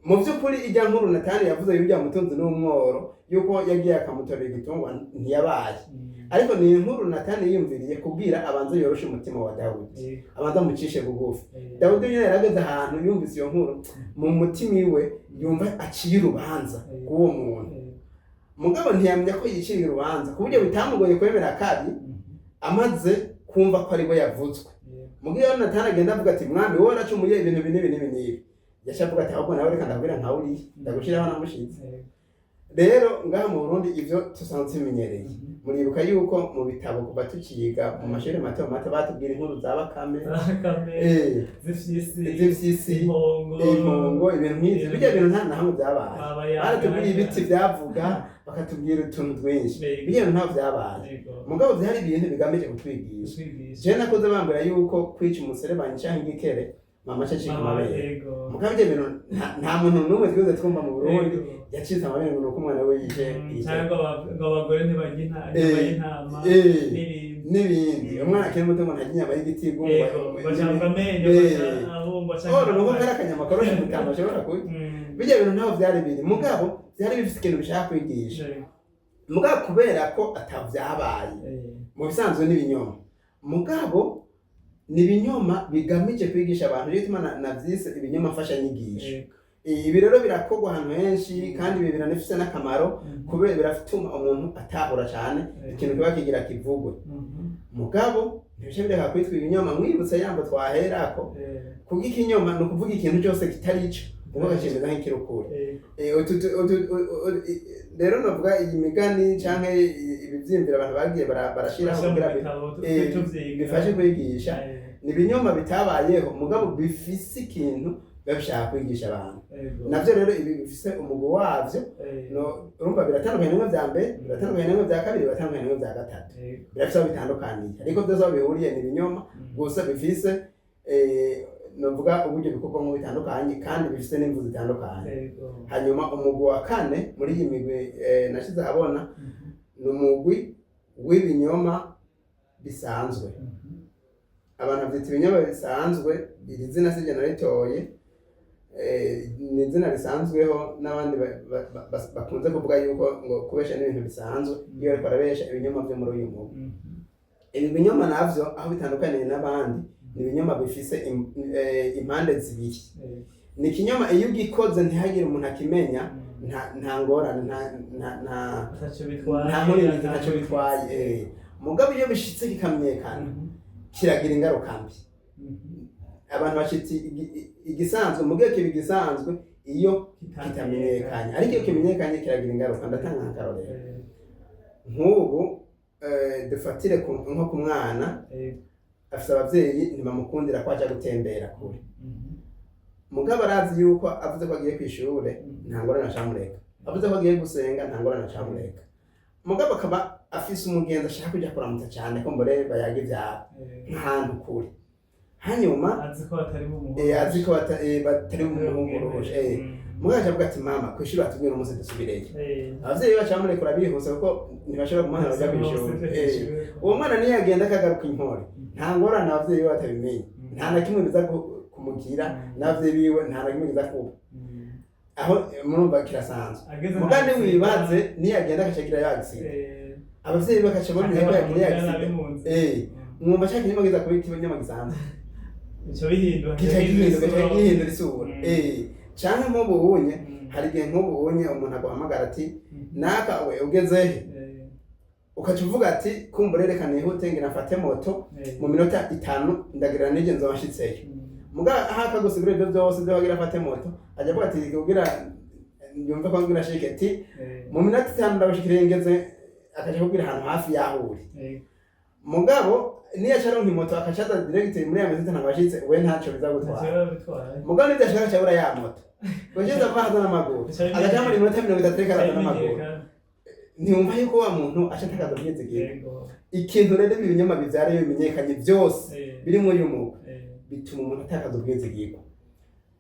Mu by'ukuri ijya nkuru Natani yavuze y'ujya mutunzi n'umworo, yuko yagiye akamutorera igitungwa, ntiyabaye. Ariko ni inkuru Natani yiyumviriye kubwira abanze yoroshe umutima wa Dawudi, abanze amucishe bugufi. Dawudi nyine yarageze ahantu yumvise iyo nkuru, mu mutima iwe yumva aciye urubanza k'uwo muntu, mugabo ntiyamenya ko yiciriye urubanza ku buryo bitamugoye kwemera kabi amaze kumva ko ari we yavutswe. Mugabo iyo Natani agenda avuga ati: "Mwami, wowe waracumuye ibintu ibi n'ibi n'ibi n'ibi," yaca avuga ati: "Ahubwo nawe reka ndabwira nka uriya ndagushyiraho namushitse." Rero ngaha mu Burundi ivyo tusanzwe tubimenyereye. Muribuka yuko mu bitabo kuva tukiga mu mashuri mato mato batubwira inkuru za Bakame.
Bakame, z'ifyisi,
z'ifyisi,
impongo,
impongo, ibintu nk'ivyo. Bijya bintu nta na hamwe byabaye.
Baba yaga-
Baratubwira ibiti byavuga, bakatubwira utuntu twinshi. Bijya bintu ntabwo byabaye. Mugabo byari ibintu bigamije kutwigisha.
Kutwigisha.
Jewe nakoze bambwira yuko kwica umuserebanyi canke igikere, mama aca acika
Mama,
amabere. Mugabo ibyo bintu nta muntu n'umwe twigeze twumva mu Burundi yacitse amabere ngo ni uko umwana we yishe yishe.
Cyangwa ngo abagore ntibarya inyama y'intama n'ibindi.
N'ibindi. Umwana akiri muto ngo ntarya inyama y'igitigu ngo
Bacanga amenyo, abungwa canke
oro nuko kari akanyama koroshe umutama ashobora kurya. Bijya bintu ntaho byari biri, mugabo byari bifite ikintu bishaka kwigisha. Mugabo kubera ko atavyabaye, mu bisanzwe n'ibinyoma, mugabo ni ibinyoma bigamije kwigisha abantu. Niyo gituma navyise ibinyoma mfashanyigisho. Ibi rero birakorwa ahantu henshi, kandi ibi biranafise n'akamaro, kubera biratuma umuntu atahura cyane ikintu kiba kigira kivugwe. Mugabo ntibice bireka kwitwa ibinyoma. Mwibutse yambo twaherako, kuko ikinyoma ni ukuvuga ikintu cyose kitari ico, ubwo gakimeze nk'ikirukuri. Rero navuga iyi migani canke ibivyiyumviro abantu bagiye barashiraho
Turashyira mu
kugira
bitabo, tuvyiga.
bifashe kwigisha, ni ibinyoma bitabayeho, mugabo bifise ikintu biba bishaka kwigisha abantu. Navyo rero ibi bifise umugwi wavyo. No urumva biratandukanye n'imwe vya mbere, biratandukanye n'imwe vya kabiri, biratandukanye n'imwe vya gatatu. Birafise aho bitandukaniye, ariko byose aho bihuriye ni ibinyoma gusa bifise novuga uburyo bikorwamo bitandukanye, kandi bifise n'imvu zitandukanye. Hanyuma umugwi wa kane muri iyi migwi nashize ahabona ni umugwi w'ibinyoma bisanzwe. Abantu bavyita ibinyoma bisanzwe. Iri zina siryo naritoye, ni izina risanzweho n'abandi bakunze kuvuga yuko ngo kubesha n'ibintu bisanzwe iyo bariko barabesha ibinyoma vyo muri uyu mugwi. Ibi binyoma navyo aho bitandukaniye n'abandi ni ibinyoma bifise impande zibiri. Ni ikinyoma iyo ugikoze ntihagire umuntu akimenya, nta ngorane, nta
Ntacyo bitwaye.
nta nkuririzi, ntacyo bitwaye. Mugabo iyo bishitse kikamenyekana, kiragira ingaruka mbi. Abantu bashitse igisanzwe, mugihe kiba igisanzwe iyo kitamenyekanye, ariko iyo kimenyekanye kiragira ingaruka. Ndatanga nk'akarorero. Nk'ubu dufatire nko ku mwana afise abavyeyi ntibamukundira ko aja gutembera kure. Mugabo arazi yuko avuze ko agiye kw'ishure nta ngorane acamureka, avuze ko agiye gusenga nta ngorane acamureka. Mugabo akaba afise umugenzi ashaka kuja kuramutsa cane, ko mbore bayaga ivyabo nk'ahantu kure, hanyuma
azi ko batari bumuhe.
Azi ko batari bumuhunguruje. Mugabo aca avuga ati: "Mama, kw'ishure batubwira umunsi dusubireyo." Abavyeyi baca bamurekura bihuse, kuko ntibashobora kumuhana baja kw'ishure. Uwo mwana niyo yagenda akagaruka inkore, nta ngorane, abavyeyi biwe batabimenye, nta na kimwe biza kumugira, n'abavyeyi biwe nta na kimwe biza kuba. Aho murumva kirasanzwe.
Ageze
mugandi
nta
wibaze niyo agenda agaca agira accident, abavyeyi bakaca bamenya ko yagiriye accident, mwumva ca kinyoma kiza kuba ikinyoma gisanzwe?
Bica bihindura.
Kica gihinduka, kica gihindura isura. Canke nk'ubu unye, hari igihe nk'ubu unye umuntu aguhamagara ati: "Naka we, ugeze he?" Ukaca uvuga ati: "Kumbure reka nihute, ngira mfate moto, mu minota 5 ndagira nije nzoba nshitseyo." Muga aho akagusigura ibyo byose byo wagira afate moto, ajya avuga ati kugira yumve ko ngira shike ati: "Mu minota 5 ndagushikiriye ngeze." Akaja kubwira ahantu hafi yaho uri. Mugabo niyo aca aronka imoto akaca aza direct muri ya minota 5 abashitse, we ntaco biza gutwara.
Ntacyo biba bitwaye.
Mugabo nibyo ashaka aca abura ya moto, ugeze ko ahaza n'amaguru, agaca muri minota 30 ariko araza n'amaguru. Ntiwumva yuko wa muntu aca atakaza ubwizigirwa? Ikintu rero ibi binyoma bivyara iyo bimenyekanye byose biri muri uyu mugwi, bituma umuntu atakaza ubwizigirwa.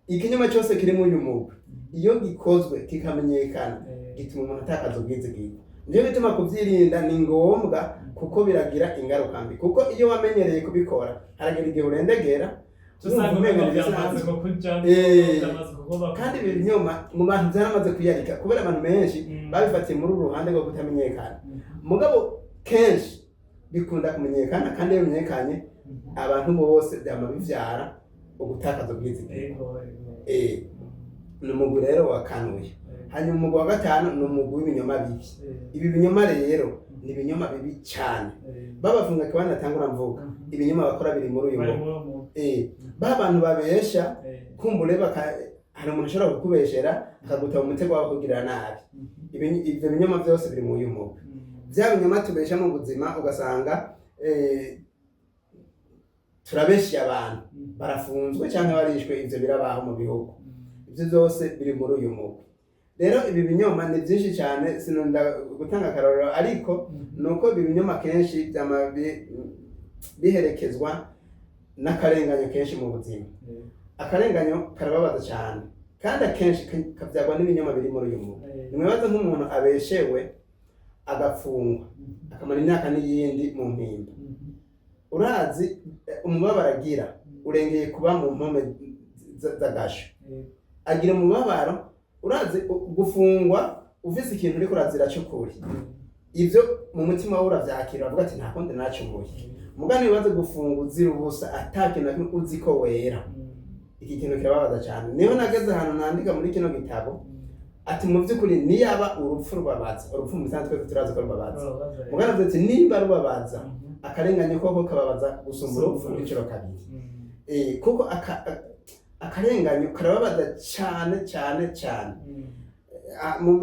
Ikinyoma cyose kiri muri uyu mugwi, iyo gikozwe kikamenyekana, gituma umuntu atakaza ubwizigirwa. Niyo bituma kubyirinda ni ngombwa, kuko biragira ingaruka mbi, kuko iyo wamenyereye kubikora haragera igihe urendegera,
usanga
wumva umengo
umengo
ni
byamaze
ibisanzwe.
kukujamwo, byamaze kukuba.
Kandi ibi binyoma mu bantu byaramaze kwiyarika, kubera abantu benshi babifatiye muri uru ruhande rwo kutamenyekana. Mugabo kenshi bikunda kumenyekana, kandi iyo bimenyekanye abantu bose byama bivyara ugutakaza ubwizigirwa.
Yego, yego.
Ni umugwi rero wa kanuye. Hanyuma umugwi wa gatanu ni umugwi w'ibinyoma bibi. Ibi binyoma rero ni ibinyoma bibi cyane. Babafunga kibanza natangura mvuga, ibinyoma bakora biri muri uyu
Bari
mugwi.
muri uwo mugwi.
Ba bantu babesha, kumbure baka hari umuntu ashobora kukubeshera akaguta mu mutego wawe kugirira nabi. Ivyo binyoma byose biri mu uyu mugwi. Bya binyoma tubesha mu buzima, ugasanga turabeshiye abantu, barafunzwe cyangwa barishwe, ivyo birabaho mu bihugu. Ibyo byose biri muri uyu mugwi. Rero ibi binyoma ni byinshi cyane, sinunda gutanga akarorero, ariko nuko ibi binyoma kenshi byama biherekezwa n'akarenganyo kenshi mu buzima. Akarenganyo karababaza cyane, kandi akenshi kabyagwa n'ibinyoma biri muri uyu mugwi. Nimwibaze nk'umuntu abeshewe agafungwa, akamara imyaka n'iyindi mu mpimba. Urazi umubabaro agira urengeye kuba mu mpome z'agasho. Agira umubabaro. Urazi gufungwa ufise ikintu uriko urazira c'ukuri. Ivyo mu mutima wawe uravyakira, uravuga ati nta kundi, nacumuye. Mugani wibaze gufunga uzira ubusa, ata kintu na kimwe, uzi ko wera. Iki kintu kirababaza cyane. Niho nageze ahantu nandika muri kino gitabo ati mu by'ukuri niyaba urupfu rubabaza, urupfu mu bisanzwe twese turazi ko rubabaza, mugana avuze ati nimba rubabaza, akarengane koko kababaza gusumba urupfu inshuro kabiri. Kuko akarenganyo karababaza cyane cyane cyane. Mu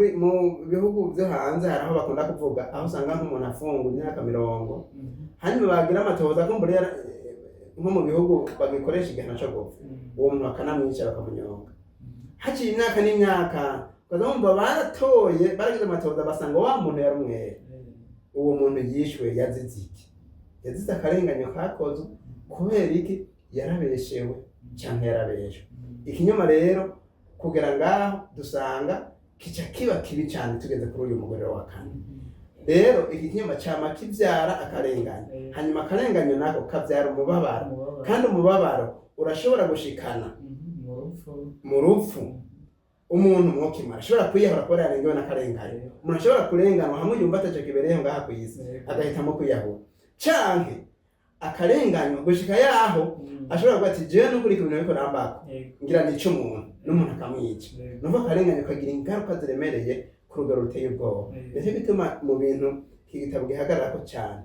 bihugu byo hanze hari aho bakunda kuvuga, aho usanga nk'umuntu afungwa imyaka 40, hanyuma bagira amatohoza kumbura nko mu bihugu bagikoresha igihano cyo gupfa, uwo muntu bakanamwica, bakamunyonga. Haciye imyaka n'imyaka, ukaza wumva baratoye, baragize amatohoza, basanga wa muntu yari umwere. Uwo muntu yishwe yazize iki? Yazize akarenganyo kakozwe. Kubera iki? Yarabeshewe cyangwa yarabeshwe. Ikinyoma rero kugera ngaho dusanga kica kiba kibi cyane tugeze kuri uyu mugore wa kane. Rero iki kinyoma cyama kibyara akarengane, hanyuma akarenganyo nako kabyara umubabaro, kandi umubabaro urashobora gushikana
mu rupfu.
Mu rupfu. Umuntu mwokimwe arashobora kwiyahura kubera yarengewe n'akarengane. Umuntu ashobora kurenganwa hamwe yumva ataco kibereyeho ngaha ku isi, agahitamo kwiyahura, canke akarenganywa gushika yaho ashobora kuvuga ati jewe nukuri ku bintu biriko rambako, ngira nica umuntu, n'umuntu akamwica. Numva akarengane kagira ingaruka ziremereye ku rugero ruteye ubwoba. Nicyo gituma mu bintu iki gitabo gihagararako cyane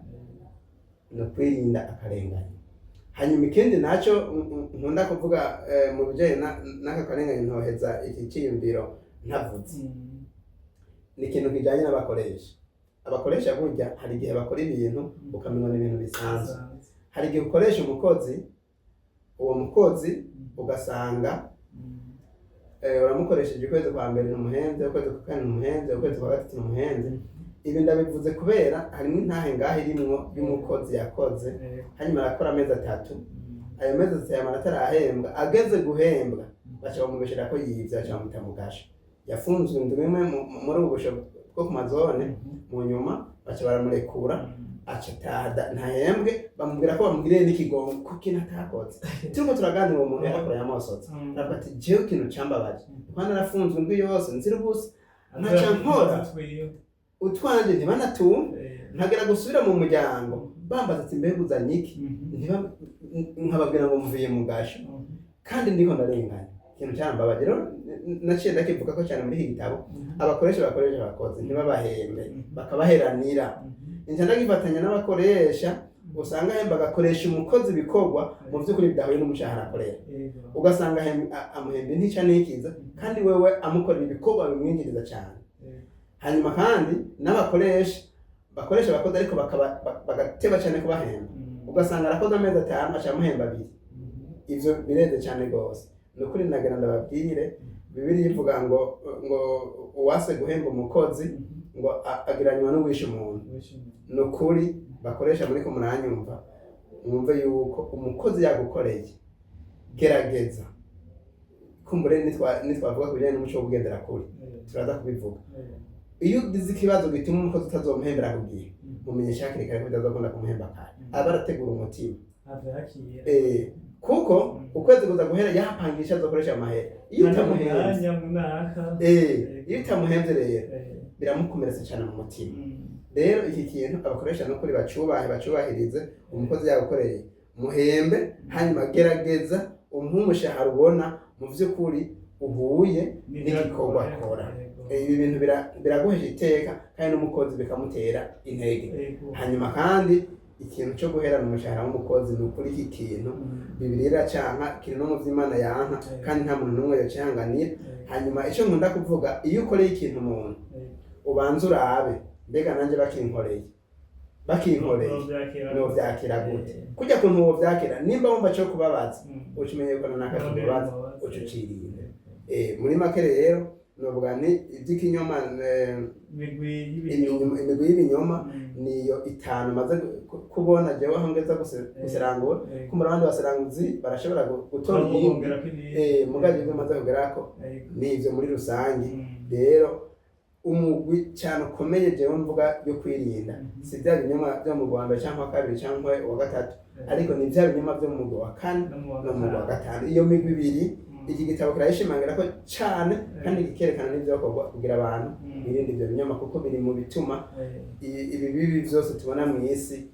ni ukwirinda akarengane. Hanyuma ikindi nacyo nkunda kuvuga mu bijyanye n'aka karengane, ntoheza iki cyiyumviro ntavuze, ni ikintu kijyanye n'abakoresha. Abakoresha burya hari igihe bakora ibintu ukamenya ni ibintu bisanzwe. Hari igihe ukoresha umukozi, uwo mukozi ugasanga uramukoresheje, ukwezi kwa mbere ntumuhenze, ukwezi kwa kane ntumuhenze, ukwezi kwa gatatu ntumuhenze. Ibi ndabivuze kubera harimo intahe ngaho irimwo y'umukozi yakoze, hanyuma arakora amezi 3, ayo mezi 3 yamara atarahembwa. Ageze guhembwa baca bamubeshera ko yivye, baca bamuta mu gasho. Yafunzwe indwi imwe muri ubu busho bwo ku mazone. Mu nyuma baca baramurekura, aca ataha ntahembwe. Bamubwira ko bamugiriye n'ikigongo kuko ikintu atakoze. Turiko turaganira, uwo muntu yarakora yamusotse, aravuga ati jewe ikintu cambabaje kuko narafunzwe indwi yose nzira ubusa, nkaca nkora utwanje ntibanatumve, nkagera gusubira mu muryango bambaza ati mbega uzanye iki? Nkababwira ngo mvuye mu gasho kandi ndiko ndarengana. Ikintu cyambabaje rero naciye ndakivuga ko cyane muri iki gitabo: abakoresha bakoresha abakozi ntibabahembe, bakabaheranira. Nca ndagifatanya n'abakoresha usanga ahemba, agakoresha umukozi ibikorwa mu by'ukuri bidahuye n'umushahara akorera, ugasanga amuhemba intica n'ikiza, kandi wewe amukorera ibikorwa bimwinjiriza cyane. Hanyuma kandi n'abakoresha bakoresha abakozi ariko bagateba cyane kubahemba, ugasanga arakoze amezi 5 aca amuhemba abiri. Ivyo bireze cyane rwose. Ni ukuri nagira ndababwire, Bibiliya ivuga ngo uwase guhemba umukozi ngo agiranywa n'uwishe umuntu. Ni ukuri bakoresha muri ko muranyumva, mwumve yuko umukozi yagukoreye, gerageza kumbure. Nitwavuga ku bijyanye n'umuco wo kugendera kure turaza kubivuga. Iyo ugize ikibazo gituma umukozi utazomuhembera ku gihe, mumenyesha hakiri kare ko bitazokunda kumuhemba kare, aba arategura umutima. Kuko ukwezi kuza guhera yapangisha azokoresha amahera. Iyo utamuhenze
Umwanya munaka.
Iyo utamuhenze rero biramukomeretsa cyane mu mutima. Rero iki kintu abakoresha n'ukuri bacubahe, bacubahirize. Umukozi yagukoreye, muhembe, hanyuma gerageza umuhe umushahara ubona mu by'ukuri uhuye n'igikorwa akora. Ibi bintu biraguhesha iteka kandi n'umukozi bikamutera intege. Hanyuma kandi ikintu cyo guherana umushahara w'umukozi, ni ukuri iki kintu Bibiliya iracanka, kiri no mu vy'Imana yanka, kandi nta muntu n'umwe yocihanganira. Hanyuma icyo nkunda kuvuga, iyo ukoreye ikintu umuntu, ubanza urabe mbega nanjye bakinkoreye novyakira gute? Kurya kuntu wovyakira, nimba wumva co kubabaza, uca umenya yuko nanaka kikubabaza, uca ucirinda. Muri make rero novuga ni ivy'ikinyoma,
Imigwi y'ibinyoma.
Imigwi y'ibinyoma niyo itanu maze kubona jewe aho ngeza guserangura. Kumbura abandi baseranguzi barashobora gutora iyindi.
Bongera ko ibindi.
Mugabo ibyo maze kugerako ni ivyo muri rusange. Rero umugwi cyane ukomeye jewe mvuga yo kwirinda, si bya binyoma byo mu rwanda cyangwa wa kabiri cyangwa wa gatatu, ariko ni bya binyoma byo mu mugwi wa kane
No mu wa
no mu mugwi wa
gatanu.
gatanu. Iyo migwi ibiri. Iki gitabo kirayishimangira ko cane, kandi kikerekana n'ivyokorwa kugira abantu birinde ivyo binyoma, kuko biri mu bituma ibi bibi vyose tubona mu isi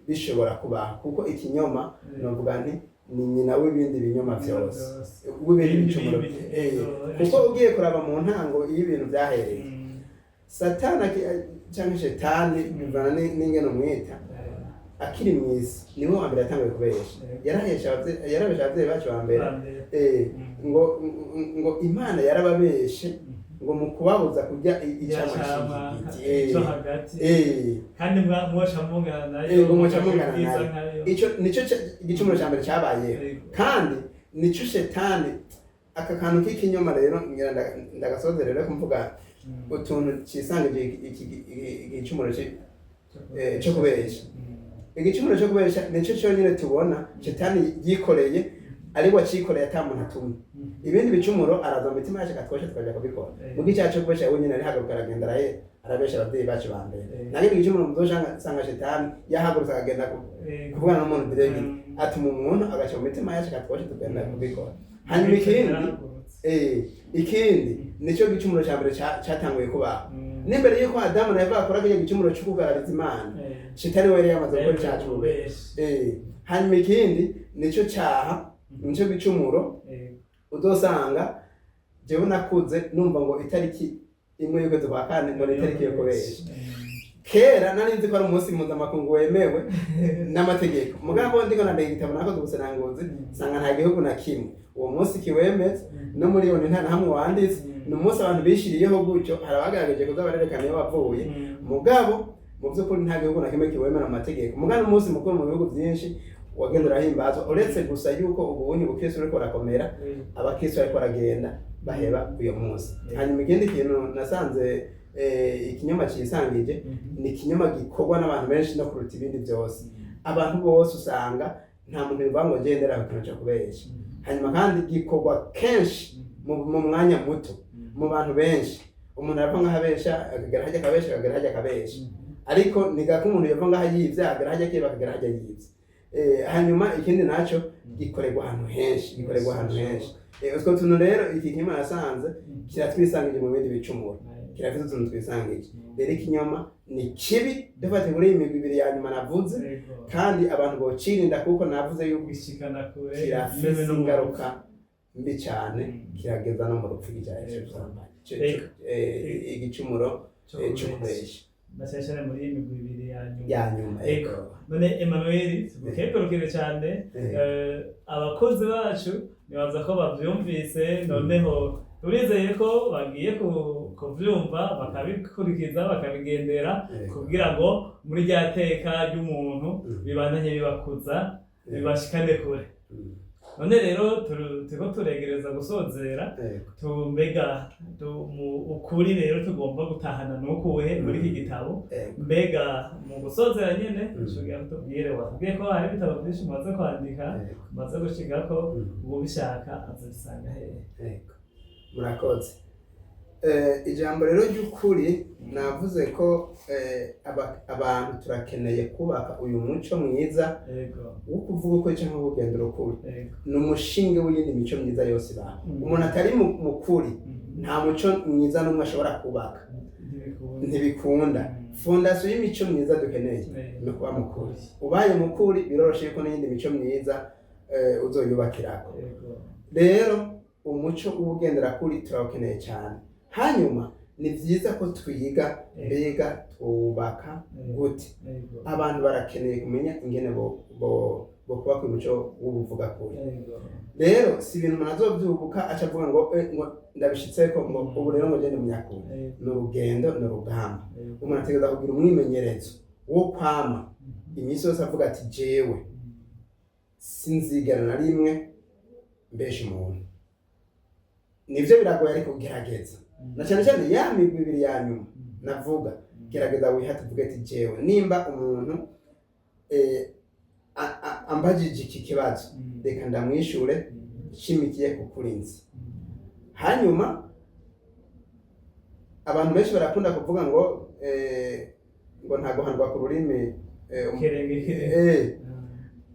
bishobora kubaho, kuko ikinyoma novuga nti ni nyina w'ibindi binyoma vyose, w'ibindi
Ibindi
bicumuro.
bibi.
Kuko ugiye kuraba mu ntango iyo ibintu byahereye, Satani canke Shetani, bivana n'ingene umwita, akiri mu isi niwe wa mbere yatanguye kubesha. Yarabesha abavyeyi bacu ba mbere, ngo Imana yarababeshe ngo mu kubabuza kurya icamwa c'igiti.
Cyo hagati, kandi mwoca mungana nayo.
Ngo mwoca mungana
ubwiza
nayo.
Nkayo.
Ico nico igicumuro ca mbere cabayeho. Kandi nico Shetani, aka kantu k'ikinyoma rero ngira ndagasoze rero kumvuga utuntu cisangije igicumuro co kubesha. Igicumuro cyo kubesha nico cyonyine tubona Shetani yikoreye, ariko acikoreye ata muntu atumye. Ibindi bicumuro araza mu mitima yacu akatwosha tukaja kubikora. Mu gice cyo kubesha wenyine arihaguruka, aragenda, arabesha abavyeyi bacu ba mbere. Nagindi gicumuro muzosanga Shetani yahagurutse akagenda kuvugana n'umuntu direct, atuma umuntu agaca mu mitima yacu akatwosha tugenda kubikora. Hanyuma ikindi, ikindi nicyo gicumuro cya mbere catanguye kubaho n'imbere y'uko Adamu na Eva bakora kiriya gicumuro cyo kugarariza Imana. Shetani we yari yamaze gukora icyaha cy'ububeshi. Hanyuma ikindi nicyo cyaha, nicyo gicumuro uzosanga jewe nakuze numva ngo itariki 1 y'ukwezi kwa kane ngo ni itariki yo kubesha. Kera nari nzi ko ari umunsi mpuzamakungu wemewe n'amategeko, mugabo ndiko nandika igitabo nakoze ubuseranguzi, nsanga nta gihugu na kimwe uwo munsi kiwemeza, no muri yo nta na hamwe wanditse. Ni umunsi abantu bishiriyeho gutyo, hari abagerageje kuza barerekana iyo wavuye, mugabo mu by'ukuri nta gihugu na kimwe kiwemera mu mategeko. Mugabo umunsi mukuru mu bihugu byinshi wagenda urahimbazwa, uretse gusa yuko ubunye ubukristo buriko burakomera, abakristo bariko baragenda baheba uyo munsi. Hanyuma ikindi kintu nasanze ikinyoma cisangije, ni ikinyoma gikorwa n'abantu benshi no kuruta ibindi byose. Abantu bose usanga nta muntu bivuga ngo ngendera ku kintu cyo kubesha. Hanyuma kandi gikorwa kenshi mu mwanya muto mu bantu benshi. Umuntu arava ngaho abesha, akagera hajya akabesha, akagera hajya akabesha. Ariko ni gake umuntu yava ngaho yivye, akagera hajya akiba, akagera hajya yivye. Hanyuma ikindi naco gikorerwa ahantu henshi, gikorerwa ahantu henshi. Utwo tuntu rero iki kinyoma nasanze kiratwisangije mu bindi bicumuro, kirafite utuntu twisangije. Rero ikinyoma ni kibi dufatiye muri iyi migwi ibiri ya nyuma navuze, kandi abantu bocirinda, kuko navuze yuko
gushikana kure
kirafise ingaruka mbi cyane, kirageza no mu rupfu icyaha cy'ubusambanyi, igicumuro cyo kubesha.
Na cyane cyane muri iyi migwi ibiri ya nyuma.
Ya nyuma.
Ego. None Emmanuel, tugukengurukire cyane. Abakozi bacu nibaza ko bavyumvise, noneho turizeye ko bagiye kuvyumva bakabikurikiza, bakabigendera, kugira ngo muri rya teka ry'umuntu bibandanye bibakuza, bibashikane kure. None rero turiko turegereza gusozera. Tumbega ukuri rero tugomba gutahana nukuhe muri iki gitabo? Mbega mu gusozera nyene, tugira tubwire, watubwiye ko hari ibitabo byinshi umaze kwandika, umaze gushikako, ubishaka azobisanga hehe?
Yego. Murakoze. Ijambo rero ry'ukuri navuze ko abantu turakeneye kubaka uyu muco mwiza wo kuvuga ukuri cyangwa kugendera ukuri. Ni umushinge w'iyindi mico myiza yose ibaho. Umuntu atari mu kuri, nta muco mwiza n'umwe ashobora kubaka.
Ntibikunda.
Ntibikunda. Fondation y'imico myiza dukeneye ni ukuba mukuri. Ubaye mukuri biroroshe yuko n'iyindi mico myiza uzoyubakirako. Rero umuco w'ubugendera kuri turawukeneye cyane. Hanyuma ni byiza ko twiga mbega twubaka gute. Abantu barakeneye kumenya ingene bo kubaka umuco w'ubuvuga kuri. Rero si ibintu umuntu azovyubuka aca avuga ngo ngo ndabishitseko, ngo ubu rero ngo ngende munyakuri. Ni urugendo, ni urugamba. Umuntu ategereza kugira umwimenyerezo wo kwama iminsi yose avuga ati jewe sinzigera na rimwe mbesha umuntu. Nivyo biragoye, ariko gerageza, na cyane cyane ya migwi ibiri ya nyuma navuga. Gerageza wihate, uvuge ati jewe nimba umuntu ambajije iki kibazo, reka ndamwishure nshimikiye ku kuri nzi. Hanyuma abantu benshi barakunda kuvuga ngo ngo nta guhanwa ku rurimi,
Kirenge kirenge.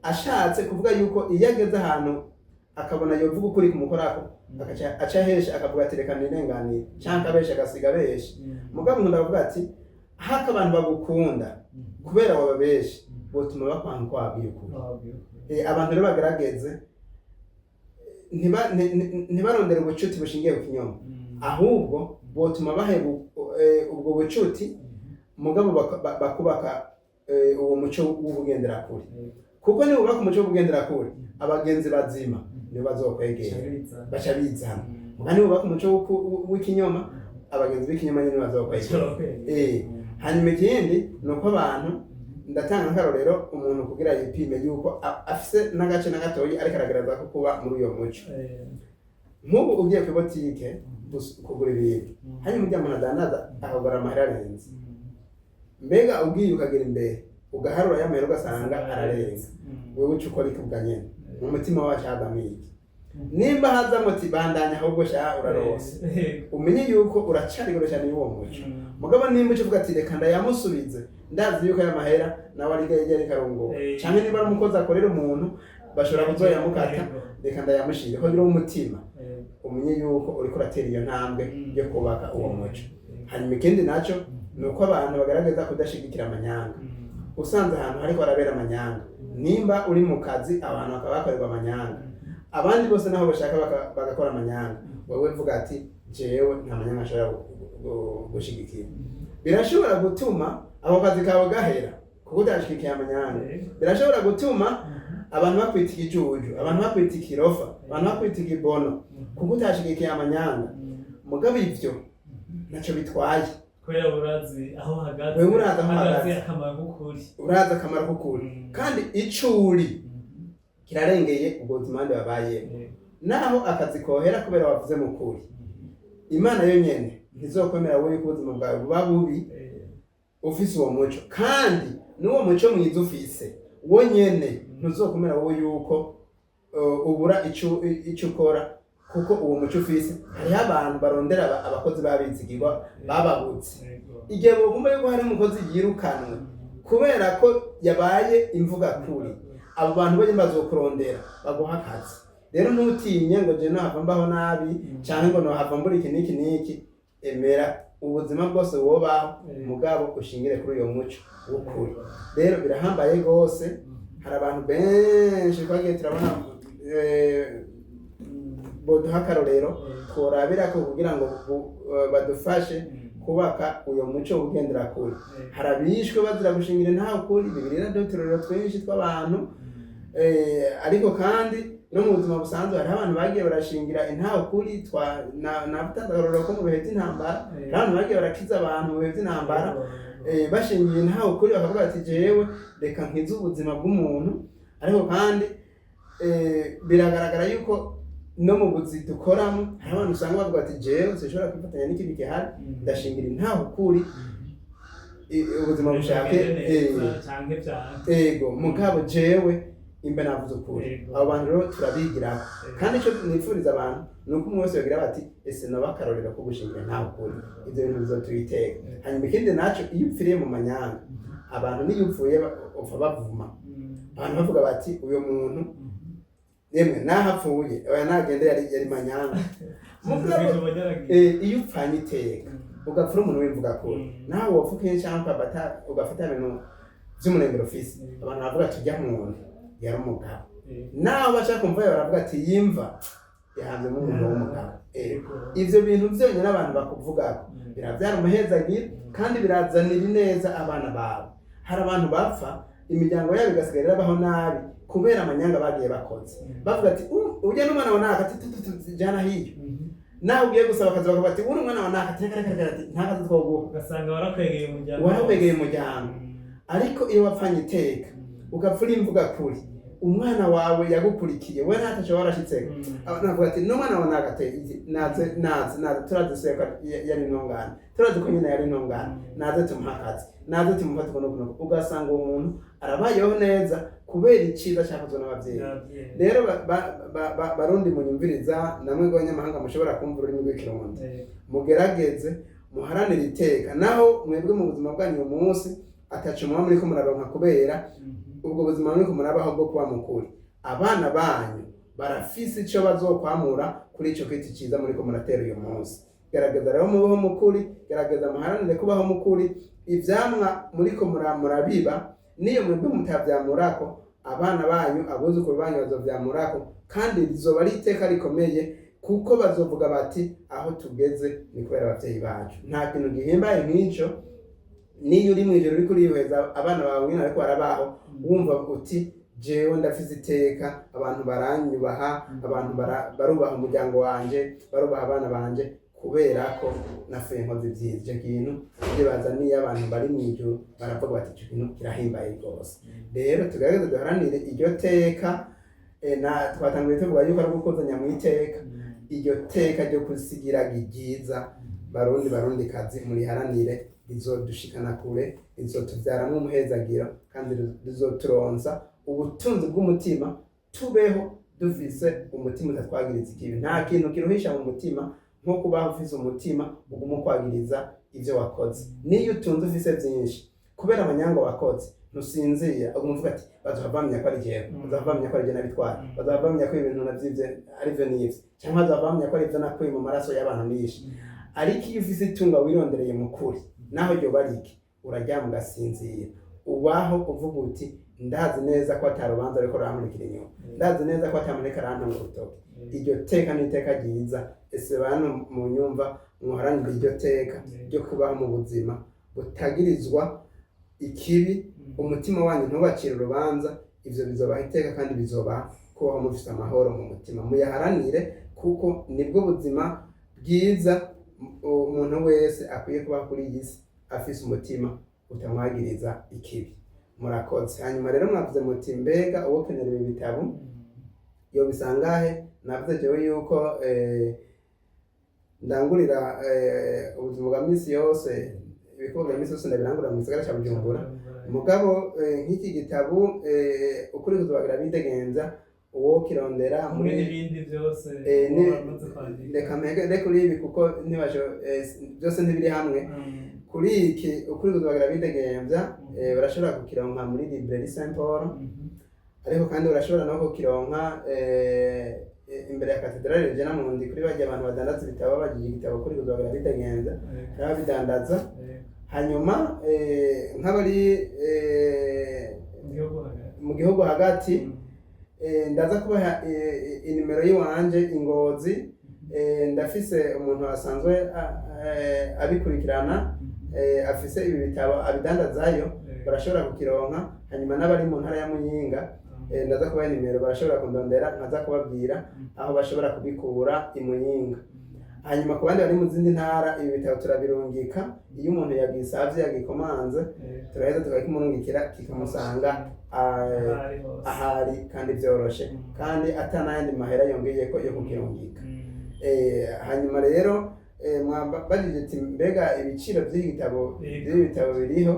Ashatse kuvuga yuko iyo ageze ahantu akabona yovuga ukuri kumukorako, akaca aca ahesha, akavuga ati reka nirenganire, canke akabesha, agasiga abesha. Mugabo nkunda kuvuga ati hako abantu bagukunda kubera wababeshe, botuma bakwanga ko wabwiye ukuri. Abantu rero bagerageze ntibarondere ubucuti bushingiye ku kinyoma, ahubwo botuma baheba ubwo bucuti, mugabo bakubaka uwo muco w'ubugenderakure, kuko niwubaka umuco w'ubugenderakure, abagenzi bazima nibo bazokwegera, baca bizana. Muga niwubaka umuco w'ikinyoma, abagenzi b'ikinyoma nyine bazokwegera. Hanyuma ikindi ni uko abantu, ndatanga nk'akarorero, umuntu kugira yipime yuko afise n'agace na gatoyi ariko aragaragaza ko kuba muri uyo muco. Nk'ubu ugiye ku botike kugura ibintu, hanyuma ujya umuntu adandaza akagura amahera arenze. Mbega ugiye ukagera imbere ugaharura ya mahera, ugasanga ararenze, wewe uca ukora iki ubwa nyene? Mu mutima wacu hazamo iki? Nimba hazamo uti bandanya ahubwo sha urarose, umenye yuko uracari kure cyane y'uwo muco. Mugabo nimba uca uvuga ati reka ndayamusubize, ndazi yuko aya mahera nawe ari yari ariko arunguka, canke niba ari umukozi akorera umuntu bashobora kuzoyamukata, reka ndayamushire kugira umutima, umenye yuko uriko uratera iyo ntambwe yo kubaka uwo muco. Hanyuma ikindi naco ni uko abantu bagaragaza kudashigikira amanyanga. Usanze ahantu hariko harabera amanyanga, nimba uri mu kazi abantu bakaba bakorerwa amanyanga, abandi bose naho bashaka bagakora amanyanga, wowe vuga ati jewe nta manyanga nshobora gushigikira. Birashobora gutuma ako kazi kawe gahera kuko utashigikiye amanyanga. Birashobora gutuma abantu bakwita ikijuju, abantu bakwita ikirofa, abantu bakwita ikibono kuko utashigikiye amanyanga. Mugabo ivyo ntaco bitwaye.
Kubera urazi aho uhagaze.
Wewe urazi aho uhagaze.
Akamaro k'ukuri.
Urazi akamaro k'ukuri, kandi ico uri kirarengeye ubwo buzima abandi babayemo. Naho akazi kohera kubera wavuze mu kuri, Imana yo nyene ntizokwemera wowe yuko ubuzima bwawe buba bubi ufise uwo muco. Kandi n'uwo muco mwiza ufise wo nyene ntuzokwemera wowe yuko ubura ico ukora kuko uwo muco ufise. Hariho abantu barondera abakozi babizigirwa bababutse. Igihe bokumva yuko hari umukozi yirukanwe kubera ko yabaye imvuga kuri, abo bantu bonyene bazokurondera baguha akazi. Rero ntutinye ngo je nohava mbaho nabi canke ngo nohava mbura iki n'iki n'iki. Emera ubuzima bwose wobaho, mugabo ushingire kuri uyo muco w'ukuri. Rero birahambaye rwose. Hari abantu benshi twagiye turabona boduha akarorero tworabirako kugira ngo badufashe kubaka uyo muco w'ugendera kure. Hari abishwe bazira gushingira nta kuri. Bibiliya iraduha uturorero twinshi tw'abantu. Ariko kandi no mu buzima busanzwe hariho abantu bagiye barashingira intaho kuri. Twa natanze akarorero ko mu bihe by'intambara hariho abantu bagiye barakiza abantu mu bihe by'intambara, bashingiye intaho kuri, bakavuga bati jewe reka nkize ubuzima bw'umuntu. Ariko kandi biragaragara yuko no mu buzi dukoramo hari abantu usanga bavuga ati jewe sinshobora kwifatanya n'ikibi gihari, ndashingira intaho kuri, ubuzima bushake
Canke vyanke.
Ego, mugabo jewe imbe navuze ukuri. Abo bantu rero turabigiraho. Kandi icyo nifuriza abantu ni uko umwe wese yogira bati ese naba akarorero ko gushingira ntawe ukuri, ibyo bintu bizotubiteka. Hanyuma ikindi naco, iyo upfiriye mu manyanga, abantu niyo upfuye upfa bavuma, abantu bavuga bati uyu muntu yemwe naho apfuye, oya nagende yari manyanga. Mugabo iyo upfanye iteka, ugapfura umuntu w'imvuga kuri, nawe wopfa ukenye cyangwa ugafata ibintu vy'umurengero ufise, abantu baravuga ati ujya muntu yari umugabo. Naho baca kumva baravuga ati yimva yahanzemo umuntu w'umugabo. Ivyo bintu vyonyine abantu bakuvugako biravyara umuhezagiro kandi birazanira ineza abana bawe. Hari abantu bapfa imiryango yabo igasigara irabaho nabi kubera amanyanga bagiye bakoze, bavuga ati "Urya n'umwana wa naka, ati tu tu jana hiyo." Nawe ugiye gusaba akazi bakavuga ati uri umwana wa naka, ati reka reka reka, ati nta kazi twoguha.
Ugasanga warakwegeye umuryango.
Warakwegeye umuryango. Ariko iyo wapfanye iteka, ugapfa uri imvuga kuri, umwana wawe yagukurikiye we ntataco warashitseko, abantu bavuga ati n'umwana wa naka naze naze naze, turazi se ko yari intungane, turazi ko nyina yari intungane, naze tumuhe akazi, naze tumufate ukuntu ukuntu. Ugasanga uwo muntu arabayeho neza kubera iciza cyakozwe n'ababyeyi. Rero Barundi munyumviriza, namwe b'abanyamahanga mushobora kumva ururimi rw'Ikirundi, mugerageze muharanire iteka. Naho mwebwe mu buzima bwanyu uyu munsi ataco muba muriko muraronka kubera ubwo buzima muriko murabaho bwo kuba mukuri, abana banyu Barafise ico bazokwamura kuri ico giti ciza muriko muratera uyu munsi. Gerageza rero mubeho mukuri, gerageza muharanire kubaho mukuri. Ivyamwa muriko murabiba, niyo mwebwe mutavyamurako, abana banyu, abuzukuru banyu bazovyamurako, kandi rizoba ari iteka rikomeye, kuko bazovuga bati: "Aho tugeze ni kubera abavyeyi bacu." Nta kintu gihimbaye nk'ico. Niyo uri mw'ijoro uriko urihweza abana bawe nyene ariko barabaho, wumva uti: "Jewe ndafise iteka, abantu baranyubaha, abantu barubaha umuryango wanje, barubaha abana banje kubera ko napfuye nkoze ibyiza." Icyo kintu ndibaza niyo abantu bari mw'ijuru baravuga bati: "Ico kintu kirahimbaye rwose." Rero tugerageze duharanire iryo teka. Na twatanguye tuvuga yuko ari ugukuzanya mu iteka, iryo teka ryo kusigira ryiza. Barundi, barundi kazi, muriharanire, rizodushikana kure, rizotuvyaramwo umuhezagiro, kandi rizoturonsa ubutunzi bw'umutima, tubeho dufise umutima utatwagiriza ikibi. Nta kintu kiruhisha mu mutima nko kubaho ufise umutima uguma ukwagiriza ivyo wakoze. Niyo utunze, ufise vyinshi, kubera amanyanga wakoze ntusinzira, uguma uvuga ati: "Bazohava bamenya ko ari jewe, bazohava bamenya ko ari jewe nabitwaye, bazohava bamenya ko ibintu navyivye ari vyo nivye, canke bazohava bamenya ko ari ivyo nakuye mu maraso y'abantu nishe." Ariko iyo ufise itunga wirondereye mu kuri, naho ryoba ari iki, uraryama ugasinzira, ubaho uvuga uti: "Ndazi neza ko ata rubanza ruriko rurankurikira inyuma, ndazi neza ko ata muntu ariko arantunga urutoki." Iryo teka ni iteka ryiza. Ese bantu mu nyumva, muharanire iryo teka ryo kubaho mu buzima butagirizwa ikibi, umutima wanyu ntubacire urubanza. Ivyo bizobaha iteka kandi bizobaha kubaho mufise amahoro mu mutima. Muyaharanire, kuko nibwo buzima bwiza. Umuntu wese akwiye kuba kuri iyi si afise umutima utamwagiriza ikibi. Murakoze. Hanyuma rero mwavuze muti: "Mbega uwokenera ibi bitabo yobisangahe?" Navuze jewe yuko ndangurira ubuzima bwa misi yose, ibikorwa bya misi yose ndabirangurira mu gisagara ca Bujumbura. Mugabo nk'iki gitabo Ukuri kuzobagira bidegenza, uwo kirondera
hamwe
muri
n'ibindi byose wamaze kwandika.
Reka mpere kuri ibi, kuko ntibasho byose ntibiri hamwe. Kuri iki Ukuri kuzobagira bidegemvya, barashobora kukironka muri Librairie Saint Paul, ariko kandi barashobora no kukironka imbere ya Katedrale Regina Mundi, kuri barya abantu badandaza ibitabo, bagiye igitabo Kuri kuzobagira bidegemvya, n'ababidandaza. Hanyuma nk'abari
mu gihugu hagati.
Mu gihugu hagati, ndaza kubaha inimero y'iwanje i Ngozi. Ndafise umuntu asanzwe abikurikirana, afise ibi bitabo abidandazayo, barashobora kukironka. Hanyuma n'abari mu ntara ya Muyinga, ndaza kubaha inimero, barashobora kundondera, nkaza kubabwira aho bashobora kubikura i Muyinga. Hanyuma ku bandi bari mu zindi ntara, ibi bitabo turabirungika. Iyo umuntu yagisavye, yagikomanze, turaheza tukakimurungikira kikamusanga
ahari hose,
ahari, kandi vyoroshe, kandi ata n'ayandi mahera yongeyeko yo kukirungika. Hanyuma rero mwabajije ati: "Mbega ibiciro by'iki gitabo, by'ibi bitabo biriho?"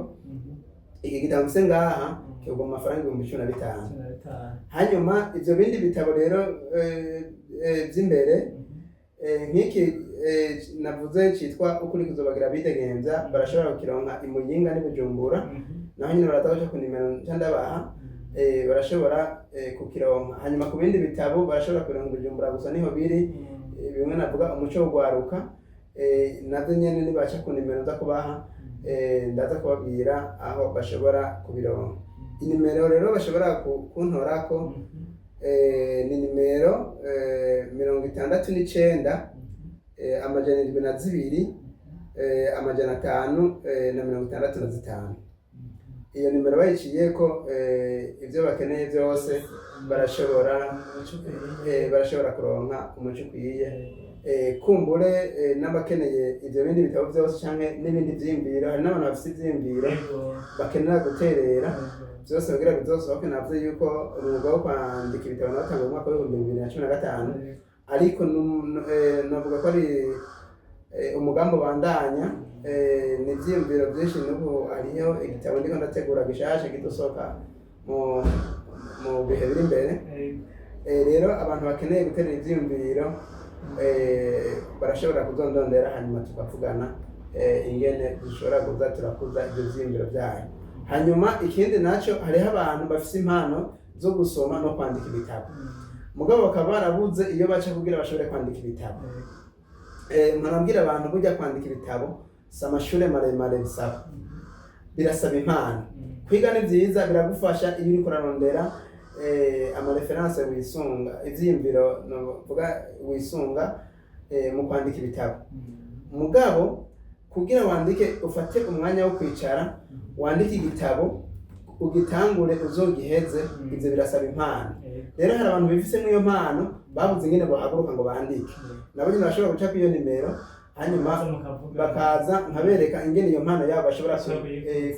Iki gitabo mfise ngaha kigurwa mu mafaranga 15,000.
15.
Hanyuma ivyo bindi bitabo rero vy'imbere, nk'iki navuze citwa Ukuri kuzobagira bidegemvya, barashobora kukironka i Muyinga n'i Bujumbura. Naho nyine baraza guca ku nimero nca ndabaha, barashobora kukironka. Hanyuma ku bindi bitabo barashobora kubironka i Bujumbura gusa, niho biri. Bimwe navuga, Umuco w'ugwaruka, navyo nyene nibaca ku nimero nza kubaha, ndaza kubabwira aho bashobora kubironka. Inimero rero bashobora kuntorako ni nimero 69 702 565. Iyo nimero bayiciyeko, ivyo bakeneye byose barashobora kuronka umuco ukwiye. Kumbure n'abakeneye ivyo bindi bitabo byose canke n'ibindi vyiyumviro, hari n'abantu bafise ivyiyumviro bakenera guterera, byose kugira bizosohoke. Navuze yuko umwuga wo kwandika ibitabo nawutanguye mu mwaka w'2015, ariko navuga ko ari umugambi ubandanya. Ni ivyiyumviro vyinshi. N'ubu hariho igitabo ndiko ndategura gishasha kizosohoka mu bihe biri imbere. Rero abantu bakeneye guterera ivyiyumviro, barashobora kuzondondera, hanyuma tukavugana ingene dushobora kuza turakuza ivyo vyiyumviro vyayo. Hanyuma ikindi naco, hariho abantu bafise impano zo gusoma no kwandika ibitabo. Mugabo bakaba barabuze iyo baca kugira bashobore kwandika ibitabo. Mparabwira abantu, burya kwandika ibitabo si amashure maremare bisaba, birasaba impano. Kwiga ni byiza, biragufasha iyo uriko urarondera ama références wisunga, ivyiyumviro novuga wisunga mu kwandika ibitabo. Mugabo kugira wandike, ufate umwanya wo kwicara wandike igitabo, ugitangure uzogiheze, ivyo birasaba impano. Rero hari abantu bifisemo iyo mpano, babuze ingene bohaguruka ngo bandike. Nabo nyene bashobora guca kuri iyo nimero, hanyuma bakaza nkabereka ingene iyo mpano yabo bashobora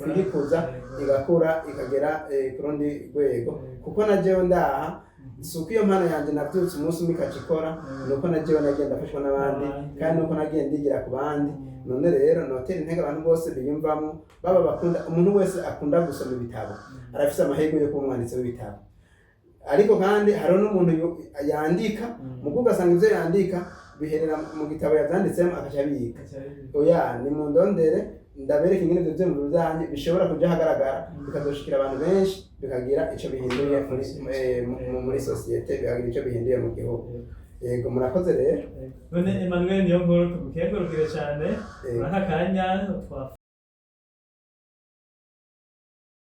kuyikuza igakura ikagera ku rundi rwego. Kuko na jewe ndaha, si uko iyo mpano yanjye navyutse umunsi umwe ikaca ikora, ni uko na jewe nagiye ndafashwa n'abandi, kandi nuko nagiye ndigira ku bandi. None rero notera intege abantu bose biyumvamo, baba bakunda, umuntu wese akunda gusoma ibitabo arafise amahirwe yo kuba umwanditsi w'ibitabo. Ariko kandi hariho n'umuntu yandika, mugo ugasanga ivyo yandika biherera mu gitabo yavyanditsemo, akaca abiga. Oya, ni mu ndondere ndabereka ingene ivyo vyiyumviro vyanyu bishobora kuja ahagaragara, bikazoshikira abantu benshi, bikagira ico bihinduye muri société, bikagira ico bihinduye mu gihugu. Yego, murakoze rero.
None Emmanuel Niyonkuru, tugukengurukire cyane muri aka kanya.